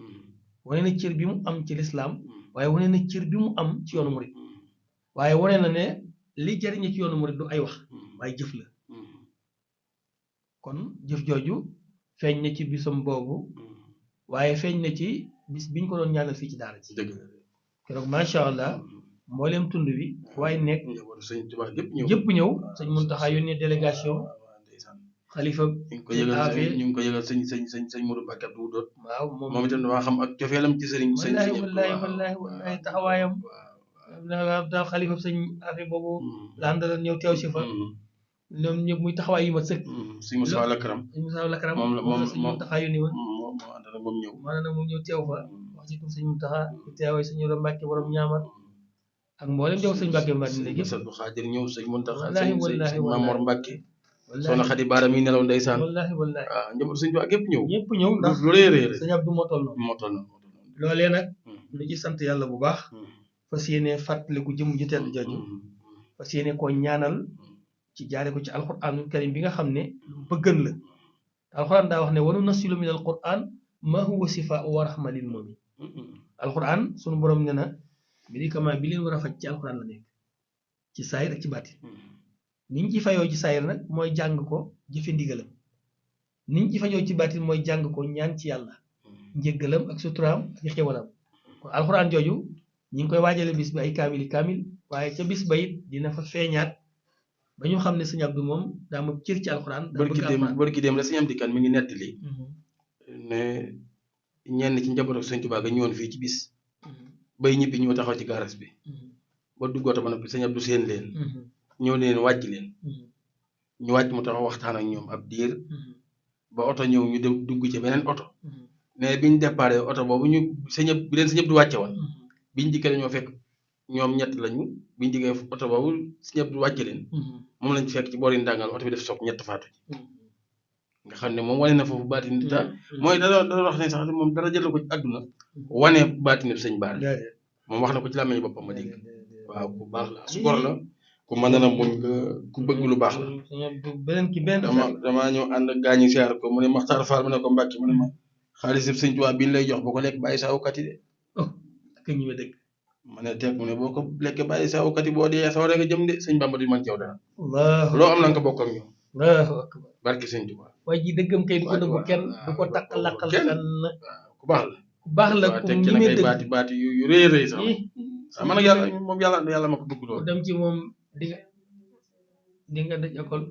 Speaker 2: wane na cër bi mu am ci lislaam waaye wane na cër bi mu am ci yoonu murit waaye wane na ne li jariñe ci yoonu murit du ay wax waaye jëf la kon jëf jooju feeñ na ci bisam boobu waaye feeñ na ci bis biñ ko doon ñaanal fii ci daara ji keroog macha allah mbooleem tund bi waaye nekk yëpp ñëw sëñ Muntaxa yónnee délégation xalifa
Speaker 1: ñu ngi ko yëgal sëñ Modou Mbacke Abdou Wudoot
Speaker 2: waaw
Speaker 1: moom itam damaa xam ak cofeelam ci sëriñ
Speaker 2: wallahi taxawaayam daal xalifa sëñ Afe boobu la àndaloon ñëw teew si fa ñoom ñëpp muy taxawaay yu ma sëkk
Speaker 1: sëñ Moussa Lakaram
Speaker 2: moom sëñ Muntaxa yónni woon moom ñëw teew fa wax ci tur sëñ Muntaxa teewee sëñ Modou Mbacke borom ñaamar ak mboolem jow sëñ Mbacke Madina gi
Speaker 1: sëñ Xaadir ñëw sëñ Muntaxa sëñ Mamor Mbacke soxna Xadi Baara mi nelaw ndeysaan
Speaker 2: wallahi
Speaker 1: waaw njaboot sëñ Tuubaa gépp
Speaker 2: ñëw ndax
Speaker 1: lu rëy
Speaker 2: sëñ Abdou moo toll noonu loolee nag lu ci sant yàlla bu baax fas yéene fàttaliku jëm ju tedd jooju fas yéene koo ñaanal ci jaare ko ci alquranul karim bi nga xam ne lu bëggan la alquran daa wax ne wanu nasilu min alquran ma huwa sifaa wa rahma lil mu'min alquran sunu borom ne na médicament bi leen war a faj ci alquran la nekk ci saayir ak ci baatin niñ ci fayoo ci saayir nag mooy jàng ko jëfe ndigalam niñ ci fajoo ci baatin mooy jàng ko ñaan ci yàlla njëggalam ak suturaam ak xewalam kon alxuraan jooju ñi ngi koy waajale bis bi ay kaamil waaye ca bis ba it dina fa feeñaat ba ñu xam ne sëñ Abdou moom daa ma cër ci alxuraan
Speaker 1: bërki dem la sëñ Amdi Kan mi ngi nettali ne ñenn ci njabootu sëñ Tuubaa ga ñëwoon fii ci bis bay ñibbi ñoo taxaw ci garas bi ba duggooto ba noppi sëñ Abdou seen leen ñëw leen wàcc leen ñu wàcc mu taxaw waxtaan ak ñoom ab diir ba oto ñëw ñu dem dugg ci beneen oto mais biñ déparé oto boobu ñu bi leen sëñ Abdou wàcce woon biñ dikkee dañoo fekk ñoom ñett lañu biñ dikkee oto boobu sëñ Abdou wàcce leen moom lañ fekk ci boori ndàngal oto bi def soog ñett faatu ji nga xam ne moom wane na foofu baatin ta mooy dara wax ne sax moom dara jël ko ci àdduna wane baatin sëñ Baara moom wax na ko ci làmmiñu boppam ma dégg waaw bu baax la su gor la ku mën na muñ ku bëgg lu baax la.
Speaker 2: beneen
Speaker 1: damaa ñëw ànd ak gaañi siyaar ko mu ne Maxtaar Fall mu ne ko Mbàkke mu ne ma xaalis yëpp sëñ Tuubaa bi ñu lay jox bu ko lekk bàyyi sa awkat yi de.
Speaker 2: ak ñu dëgg.
Speaker 1: ma ne teg mu ne boo ko lekkee bàyyi sa awkat yi boo dee sa war nga jëm de sëñ Bamba du man ci yow dara. loo am na nga ko bokk ak ñoom. barki sëñ Tuubaa.
Speaker 2: waaye ji dëggam kay du ko dëggu kenn du ko takk-lakkal kenn.
Speaker 1: ku baax la.
Speaker 2: ku baax la ku
Speaker 1: teg ci nag ay baati yu rëy rëy sax. man nag yàlla moom yàlla ma ko bëgg lool.
Speaker 2: dem ci moom di nga daj école.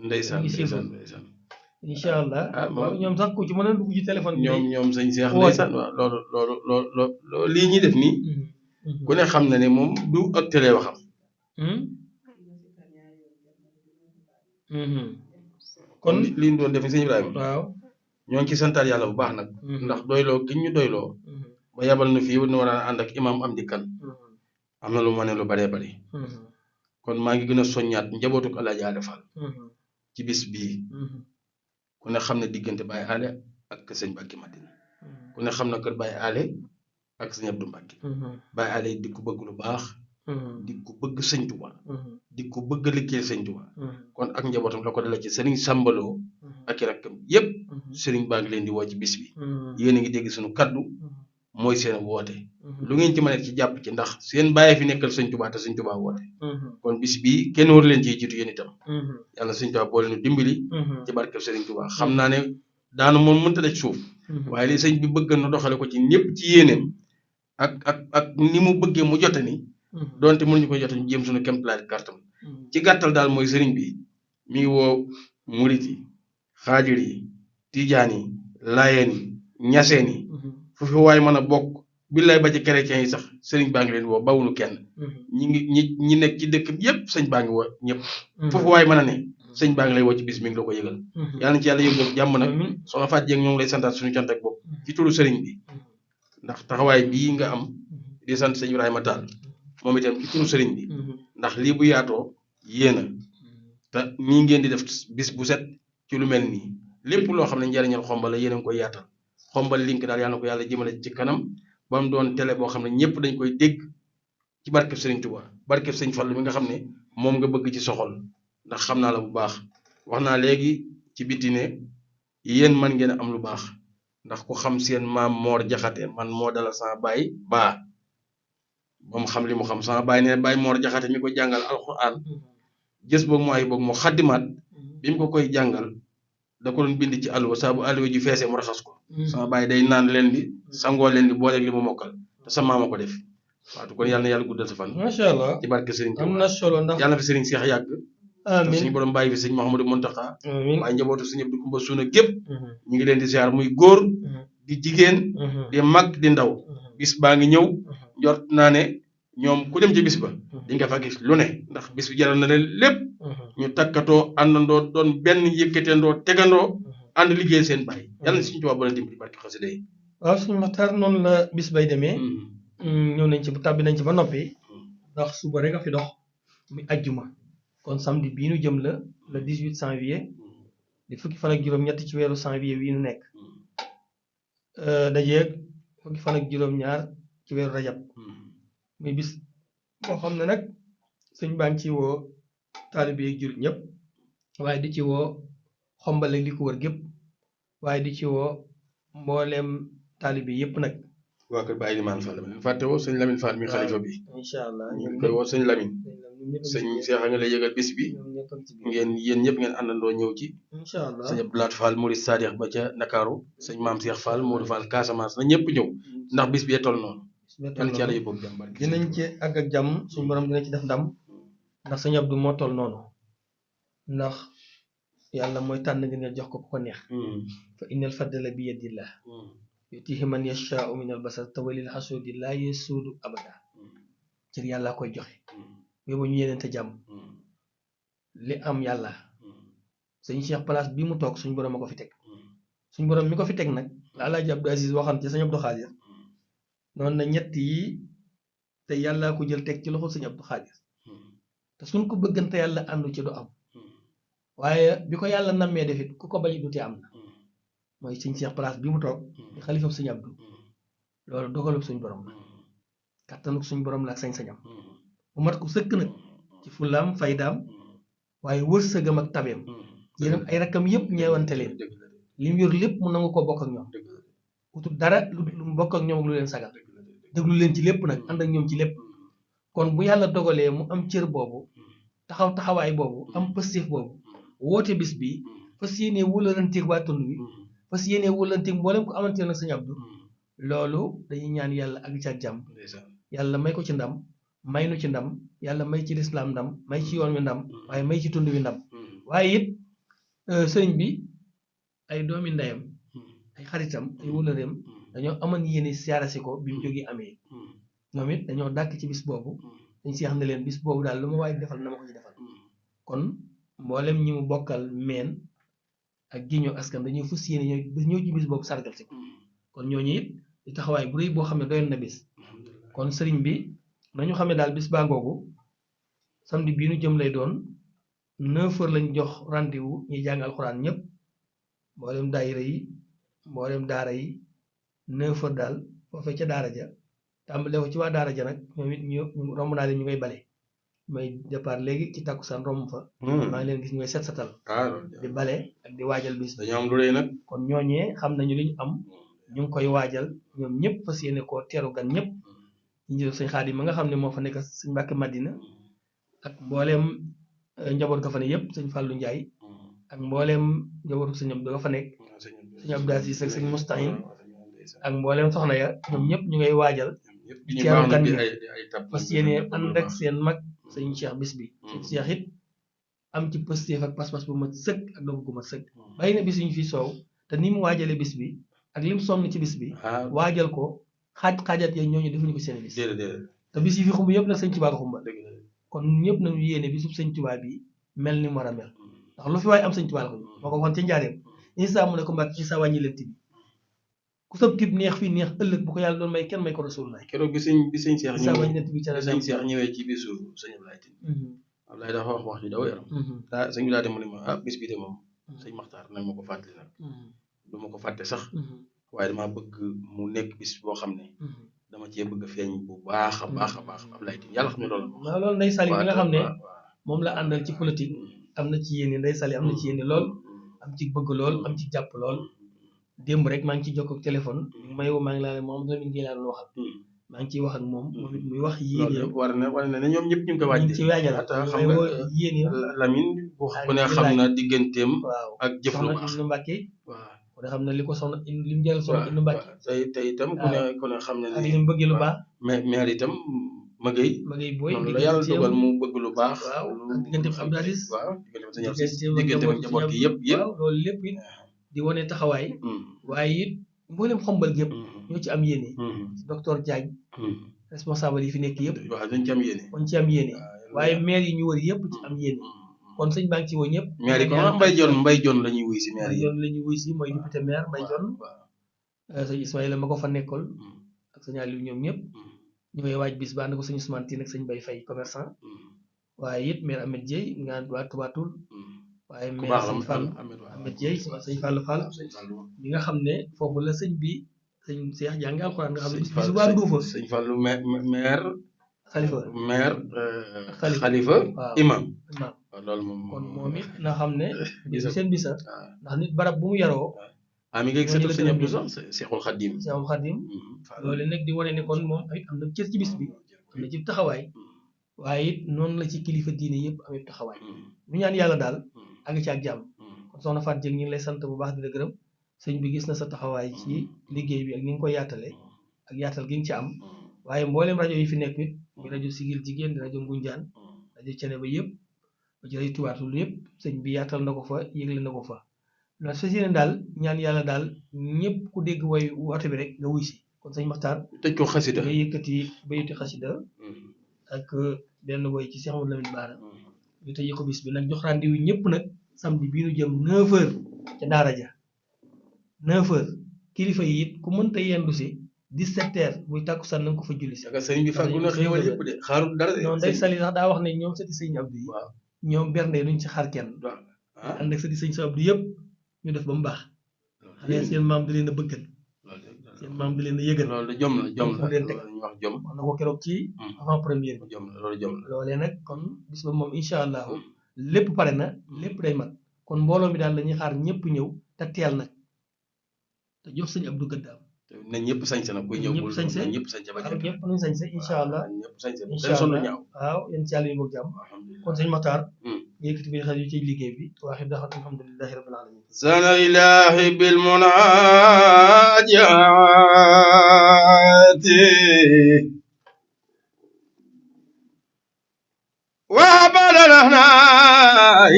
Speaker 1: ndeysaan.
Speaker 2: incha allah. waaw ñoom sax ku ci mën a dugg ci téléphone bi.
Speaker 1: ñoom sëñ Cheikh ndeysaan waaw loolu lii ñuy def nii. ku ne xam na ne moom du ak télé waxam. kon li ñu doon def sëñ Ibrahima.
Speaker 2: waaw
Speaker 1: ñoo ngi ci santaat yàlla bu baax nag. ndax doyloo gi ñu doyloo. ba yabal na fii war a ànd ak imam Amdi Kan am na lu ma ne lu baree bari. kon maa ngi gën a soññaat njabootu ko Alaaji Aale Fall ci bis bii. ku ne xam ne diggante Baye Aale ak sëñ Mbàkke Madina. ku ne xam na kër Baye Aale ak sëñ Abdou Mbàkke. Baye Aale di ko bëgg lu baax. di ko bëgg sëñ Tuubaa. di ko bëgg liggéey sëñ Tuubaa. kon ak njabootam la ko dala ci sëriñ Sàmbaloo ak i rakkam yépp sëriñ baa ngi leen di woo ci bis bi. yéen a ngi dégg suñu kaddu mooy seen woote. lu ngeen ci mën a ci jàpp ci ndax seen bàyyi fi nekkal sëñ Tuubaa te sëñ Tuubaa woote. kon bis bii kenn war leen ciy jiitu yéen itam. yàlla sëñ Tuubaa boole nu dimbali. ci barkeb sëriñ Tuubaa xam naa ne daanu moom mënta daj suuf. waaye li sëñ bi bëgg na doxale ko ci ñëpp ci yéeneem ak ni mu bëggee mu jote ni donte mënuñu ko jote ñu jéem suñu kéemtalaay kàttan. ci gàttal daal mooy sëriñ bi mi ngi woo murit yi xaadir yi tijaan yi laayeen yi ñaseen yi foofu waaye mën a bokk billaay ba ci chrétien yi sax sëriñ baa ngi leen woo bawunu kenn. ñi nekk ci dëkk bi yëpp sëñ baa ngi woo ñëpp. foofu waaye mën a ne sëñ baa ngi lay woo ci bis mi ngi la ko yëgal. yàlla na ci yàlla yëg jàmm nag soxna Fatou Dieng ñoo ngi lay santaat suñu cant ak bopp ci turu sëriñ bi ndax taxawaay bii nga am di sant sëñ Ibrahima Tall moom itam ci turu sëriñ bi ndax lii bu yaatoo yéena te nii ngeen di def bis bu set ci lu mel nii lépp loo xam ne njariñal xombal la yéen a ngi koy yaatal xombal link daal yàlla na ko yàlla jëmale ci kanam ba mu doon télé boo xam ne ñëpp dañ koy dégg ci barkeb sëriñ Touba barkeb sëñ Fallu mi nga xam ne moom nga bëgg ci soxol ndax xam naa la bu baax wax naa léegi ci biti ne yéen man ngeen am lu baax ndax ku xam seen maam Moor Jaxate man moo dalal sama baay baa ba mu xam li mu xam sama baay ne baay Moor Jaxate mi ko jàngal alxuraan gës boog mu ay boog mu xaddimaat bi mu ko koy jàngal da ko doon bind ci alluwa saa bu alluwa ji feesee mu raxas ko sama baay day naan leen di sangoo leen di booleeg li mu mokkal te sa maama ko def waatu kon yàlla na yàlla guddal sa fan
Speaker 2: macha allah
Speaker 1: ci barke sëriñ
Speaker 2: am na solo ndax
Speaker 1: yàlla na fi sëriñ Seex yàgg
Speaker 2: amiin
Speaker 1: suñu borom bàyyi fi sëñ Mouhamadou Mountakha
Speaker 2: amiin
Speaker 1: waaye njabootu sëñ Abdou Koumba Suuna gépp ñu ngi leen di ziar muy góor di jigéen di mag di ndaw bis baa ngi ñëw njort naa ne ñoom ku dem ci bis ba di nga fa gis lu ne ndax bis bi jaral na leen lépp ñu takkatoo àndandoo doon benn yëkkateendoo tegandoo ànd liggéey seen bàyyi yàlla na suñu tubaab boole dimbali barke xasida yi
Speaker 2: waaw suñu Maxtaar noonu la bis bay demee ñëw nañ ci tàbbi nañ ci ba noppi ndax suba rek a fi dox muy ajjuma kon samedi bii nu jëm la le 18 janvier di fukki fan ak juróom-ñett ci weeru janvier wii nu nekk dajeeg fukki fan ak juróom-ñaar ci weeru rajab muy bis boo xam ne nag sëñ baa ngi ci woo taalibe yi jur ñëpp waaye di ci woo xombale li ko wër gépp waaye di ci woo mbooleem taalibe yëpp nag
Speaker 1: waa kër Baye Limane Fall fàtte woo sëñ Lamine Fall mi xalifa bi
Speaker 2: incha allah
Speaker 1: ñu ngi koy woo sëñ Lamine sëñ Cheikh a nga lay yëgal bis bi ngeen yéen ñëpp ngeen àndandoo ñëw ci
Speaker 2: incha allah
Speaker 1: sëñ Abdoulaat Fall Mourid Sadikh ba ca Ndakaaru sëñ Maam Cheikh Fall Modou Fall Casamance na ñëpp ñëw ndax bis bi toll noonu yàlla ci yàlla yóbbu ak jàmm
Speaker 2: dinañ ci àgg ak jàmm suñu borom dina ci def ndam ndax sëñ Abdou moo toll noonu ndax yàlla mooy tànn ngeen jox ko ku ko neex fa innal fadla bi yadillah yutihi man yashaau min al basar tawalil xasuudi laa yesuudu abada cër yàlla koy joxe boobu ñu yenente jàmm li am yàlla sëñ Cheikh place bi mu toog suñ borom a ko fi teg suñ borom mi ko fi teg nag la Alaaji Abdou Aziz waxam ci sëñ Abdou Xaadir noonu na ñett yi te yàlla ko jël teg ci loxo sëñ Abdou Xaadir te suñ ko bëggante yàlla àndu ci du am waaye bi ko yàlla nammee defit ku ko bañ du te am na mooy sëñ Cheikh place bi mu toog di xalifam sëñ Abdou loolu dogalub suñ borom la kàttanuk suñ borom la ak sañ-sañam bu mat ko sëkk nag ci fullaam faydaam waaye wërsëgam ak tabeem yéen ay rakkam yëpp ñeewante leen li mu yor lépp mu nangu ko bokk ak ñoom utul dara lu mu bokk ak ñoom ak lu leen sagal déglu leen ci lépp nag ànd ak ñoom ci lépp kon bu yàlla dogalee mu am cër boobu taxawaay boobu am pëstéef boobu woote bis bi fas yéenee wóolalanteeg waa tund wi fas yéenee wóolalanteeg mboolem ko amante nag sëñ Abdou loolu dañuy ñaan yàlla ak ca jàmm yàlla may ko ci ndam may nu ci ndam yàlla may ci lislaam ndam may ci yoon wi ndam waaye may ci tund wi ndam waaye it sëriñ bi ay doomi ndeyam ay xaritam ay wóolareem dañoo amoon yéene siyaarasi ko bi mu jógee amee ñoom it dañoo dàkk ci bis boobu dañ si xam ne leen bis boobu daal lu ma waaye defal na ma ko ci defal kon mboolem ñi mu bokkal meen ak giñoo askan dañuy fus yéene ñëw ci bis boobu sargal si ko kon ñooñu it di taxawaay bu rëy boo xam ne doyoon na bis kon sëriñ bi nañu xam ne daal bis baa ngoogu samedi bii nu jëm lay doon 9h lañ jox rendez-vous ñuy jàng alxuraan ñëpp mboolem daayira yi mboolem daara yi 9h daal foofee ca daara ja tàmbale ko ci waa daara ja nag ñoom it ñu romb naa leen ñu ngay bale may départ léegi ci takkusaan romb fa maa ngi leen gis ñu ngay set setal di bale ak di waajal bis
Speaker 1: dañoo am lu rëy nag
Speaker 2: kon ñooñee xam nañu li ñu am ñu ngi koy waajal ñoom ñëpp fas yéene koo teeru gan ñëpp ñu jël sëñ Xaadim ma nga xam ne moo fa nekk sëñ Mbàkke Madina ak mbooleem njaboot ga fa ne yëpp sëñ Fàllu Njaay ak mbooleem njabootu sëñ Abdu ga fa nekk sëñ Abdu Asiis ak sëñ Mustahin ak mbooleem soxna ya ñoom ñëpp ñu ngay waajal di teeru gan ñi fas yéene ànd ak seen mag sëñ Cheikh bis bi sëñ Cheikh it am ci pëstéef ak pas-pas bu mat sëkk ak dogu gu mat sëkk bàyyi na bis ñu fi soow te ni mu waajale bis bi ak lim sonn ci bis bi waajal ko xaajat ya ñooñu defuñu ko seen bis te bis yi fi xumb yëpp nag sëñ Tuubaa ko xumba kon ñëpp nañu yéene bisub sëñ Tuubaa bi mel ni mu war a mel ndax lu fi waaye am sëñ Tuubaa la ko moo ko waxoon ca njaareem Isaa mu ne ko mbàkk Isaa wàññi leen tibi ku sab tib neex fii neex ëllëg bu ko yàlla doon may kenn may ko Rasulullah
Speaker 1: keroog bi sëñ Cheikh
Speaker 2: Isaa wàññi leen tibi ca la
Speaker 1: sëñ Cheikh ñëwee ci bisu sëñ Ablaye Tine Ablaye dafa wax ju daw yaram daa sëñ bi daa dem mu ne ma bis bi de moom sëñ Maxtaar nag ma ko fàttali nag du ma ko fàtte sax waaye damaa bëgg mu nekk bis boo xam ne dama cee bëgg a feeñ bu baax a baax a baax Ablaye Tine yàlla xam ne loolu
Speaker 2: loolu Ndeye Sali bi nga xam ne moom la àndal ci politique am na ci yéene Ndeye Sali am na ci yéene lool am ci bëgg lool am ci jàpp lool démb rek maa ngi ci jokk ak téléphone may woo maa ngi laa ne moom Lamine Gueye laa doon waxal maa ngi ciy wax ak moom moom it muy wax yéene
Speaker 1: war na ne ñoom ñëpp ñu ngi koy waaj
Speaker 2: ci waajal
Speaker 1: xam nga
Speaker 2: yéene
Speaker 1: Lamine bu ku ne xam na digganteem
Speaker 2: waaw
Speaker 1: ak jëf lu baax
Speaker 2: Ibnu Mbàkke
Speaker 1: waaw
Speaker 2: ku ne xam na li ko soxna li mu jël soxna Ibnu Mbàkke
Speaker 1: te itam ku ne xam na
Speaker 2: ak li mu bëggee lu baax
Speaker 1: maire itam Magay
Speaker 2: booy
Speaker 1: noonu la yàlla dogal mu bëgg lu baax
Speaker 2: waaw ak digganteem Abdou Aziz
Speaker 1: waaw digganteem njaboot gi yëpp
Speaker 2: waaw loolu lépp it di wane taxawaay waaye it mboolem xombal gi yëpp ñoo ci am yéene docteur Diagne responsable yi fi nekk yëpp
Speaker 1: waaw dañ ci am yéene
Speaker 2: dañ ci am yéene waaye maire yi ñu wër yëpp ci am yéene kon sëñ baa ngi ci woo ñëpp
Speaker 1: maire yi kon Mbaye Dione la ñuy wuy si maire yi
Speaker 2: la ñuy wuy si mooy député maire Mbaye Dione sëñ Ismaïla ma ko fa nekkool ak sëñ Aliou ñoom ñëpp ñu koy waaj bis ba ànd ko sëñ Ousmane Tine ak sëñ Bay Fay commerçant waaye it maire Ahmed Dieye nga waa Touba Toul waaye maire sëñ Fall Ahmed Dieye sëñ Fall Fall bi nga xam ne foofu la sëñ bi sëñ Cheikh jàngi alxuraan nga xam ne bisu waa Nduufa
Speaker 1: sëñ Fallu maire
Speaker 2: xalifa
Speaker 1: imam
Speaker 2: loolu kon moom it na xam ne bis bi seen bisa ndax nit barab bu mu yaroo
Speaker 1: mi ngi sëtu sëñ Abdou sax Seexul Xadim
Speaker 2: loolu nag di wane ne kon moom ay am na cër ci bis bi am na ci taxawaay waaye it noonu la ci kilifa diine yëpp amee taxawaay ñu ñaan yàlla daal àgg ci ak jàmm kon soxna Fatou Dieng ñu ngi lay sant bu baax di la gërëm sëñ bi gis na sa taxawaay ci liggéey bi ak ni nga koy yaatale ak yaatal gi nga ci am waaye mboolem rajo yi fi nekk it muy rajo Sigil Jigéen di rajo Ngunjaan rajo Cene ba yëpp ba ci rajo Touba Toul yëpp sëñ bi yaatal na ko fa yëgle na ko fa loolu fas yéene daal ñaan yàlla daal ñëpp ku dégg way woote bi rek nga wuy si kon sëñ Maxtaar
Speaker 1: tëj ko xasida
Speaker 2: nga yëkkati bayiti xasida ak benn woy ci Cheikh Amadou Lamine Bara ñu tëjee ko bis bi nag jox rendez-vous ñëpp nag samedi bii nu jëm 9h ca daara ja 9h kilifa yi it ku mënta yendu si 17h buy tàkkusaan na nga ko fa julli si.
Speaker 1: ak sëriñ bi fàggu na xéewal yëpp de xaarul dara de.
Speaker 2: non day sali sax daa wax ne ñoom sëti sëñ Abdou yi.
Speaker 1: waaw
Speaker 2: ñoom bernde duñ ci xaar kenn.
Speaker 1: waaw
Speaker 2: ànd ak sëti sëñ Abdou yëpp ñu def ba mu baax. xale seen maam da leen a bëggal. seen maam di leen a yëgal
Speaker 1: loolu jom la jom la
Speaker 2: leen teg
Speaker 1: loolu ñu wax jom
Speaker 2: wax na ko keroog ci avant première bi
Speaker 1: jom la loolu jom la
Speaker 2: loolee nag kon bis ba moom incha allahu lépp pare na lépp day mat kon mbooloo mi daal la ñuy xaar ñëpp ñëw te teel nag te jox sëñ Abdou gëddaam
Speaker 1: nañ ñëpp sañse nag kuy ñëw
Speaker 2: ñëpp sañse
Speaker 1: ñëpp sañse ba
Speaker 2: waaw ñëpp nañ sañse incha allah
Speaker 1: ñëpp sañse
Speaker 2: incha
Speaker 1: kenn sonn
Speaker 2: allah
Speaker 1: ñaaw
Speaker 2: waaw yéen ci yàlla yu boog jàmm kon sëñ Matar nga yëkkati bi xel yu ci liggéey bi waaxi daxat alhamdulilahi rabbil alamin
Speaker 1: sana ilahi bil munajati wa badalana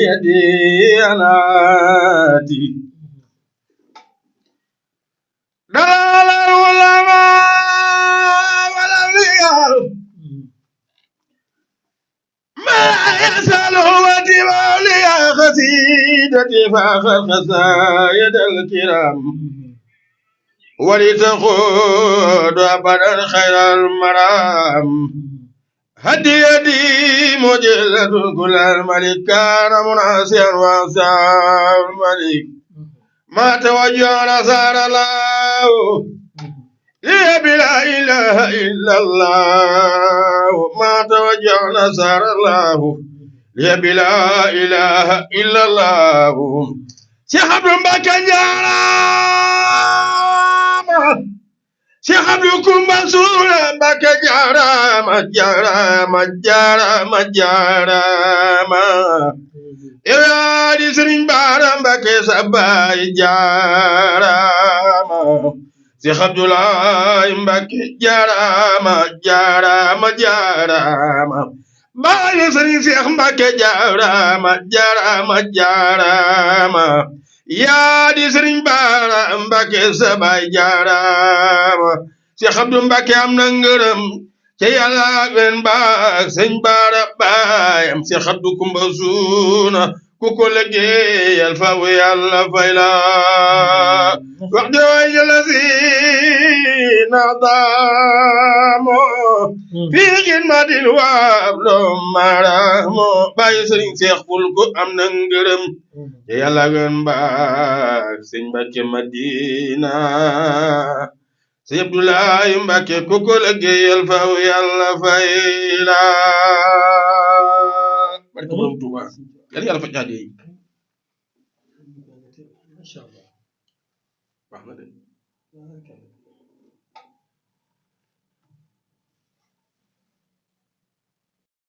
Speaker 1: yadi anati dalal ulama wala riyal ما يسأله وتبالي خسيدتي فاخر خسايد الكرام ولتقود أبدا خير المرام هدي يدي مجلة كل الملك كان مناسيا واسع الملك ما توجه نصار الله لي بلا إله إلا الله ما توجه نصر الله لي بلا إله إلا الله شيخ عبد المبكى جارام شيخ عبد المنصور بكى جارام جارام جارام جارام يا دي سرين بارام بكى سباي جارام Seex Abdoulaye Mbacke jaaraama jaaraama jaaraama baayu Sëriñ Seex Mbacke jaaraama jaaraama jaaraama yaa di Sëriñ Baara Mbacke sa baay jaaraama Seex Abdu Mbacke am na ngërëm ca Yàlla wen baak Sëñ Baara baayam Seex Abdu Kumba Suuna ku ko liggéeyal fa wu Yàlla fay la wax jooy la si naadaamo fii xidmatil waablo maaraamo bàyyi Sëriñ Seex ful ko am na ngërëm te Yàlla gën baak Sëñ Mbàkke Madina Sëñ Abdoulaye Mbàkke ku ko liggéeyal fa wu Yàlla fay la barke Borom Tuuba yàlla yàlla fa jaade yi
Speaker 2: incha allah
Speaker 1: baax na de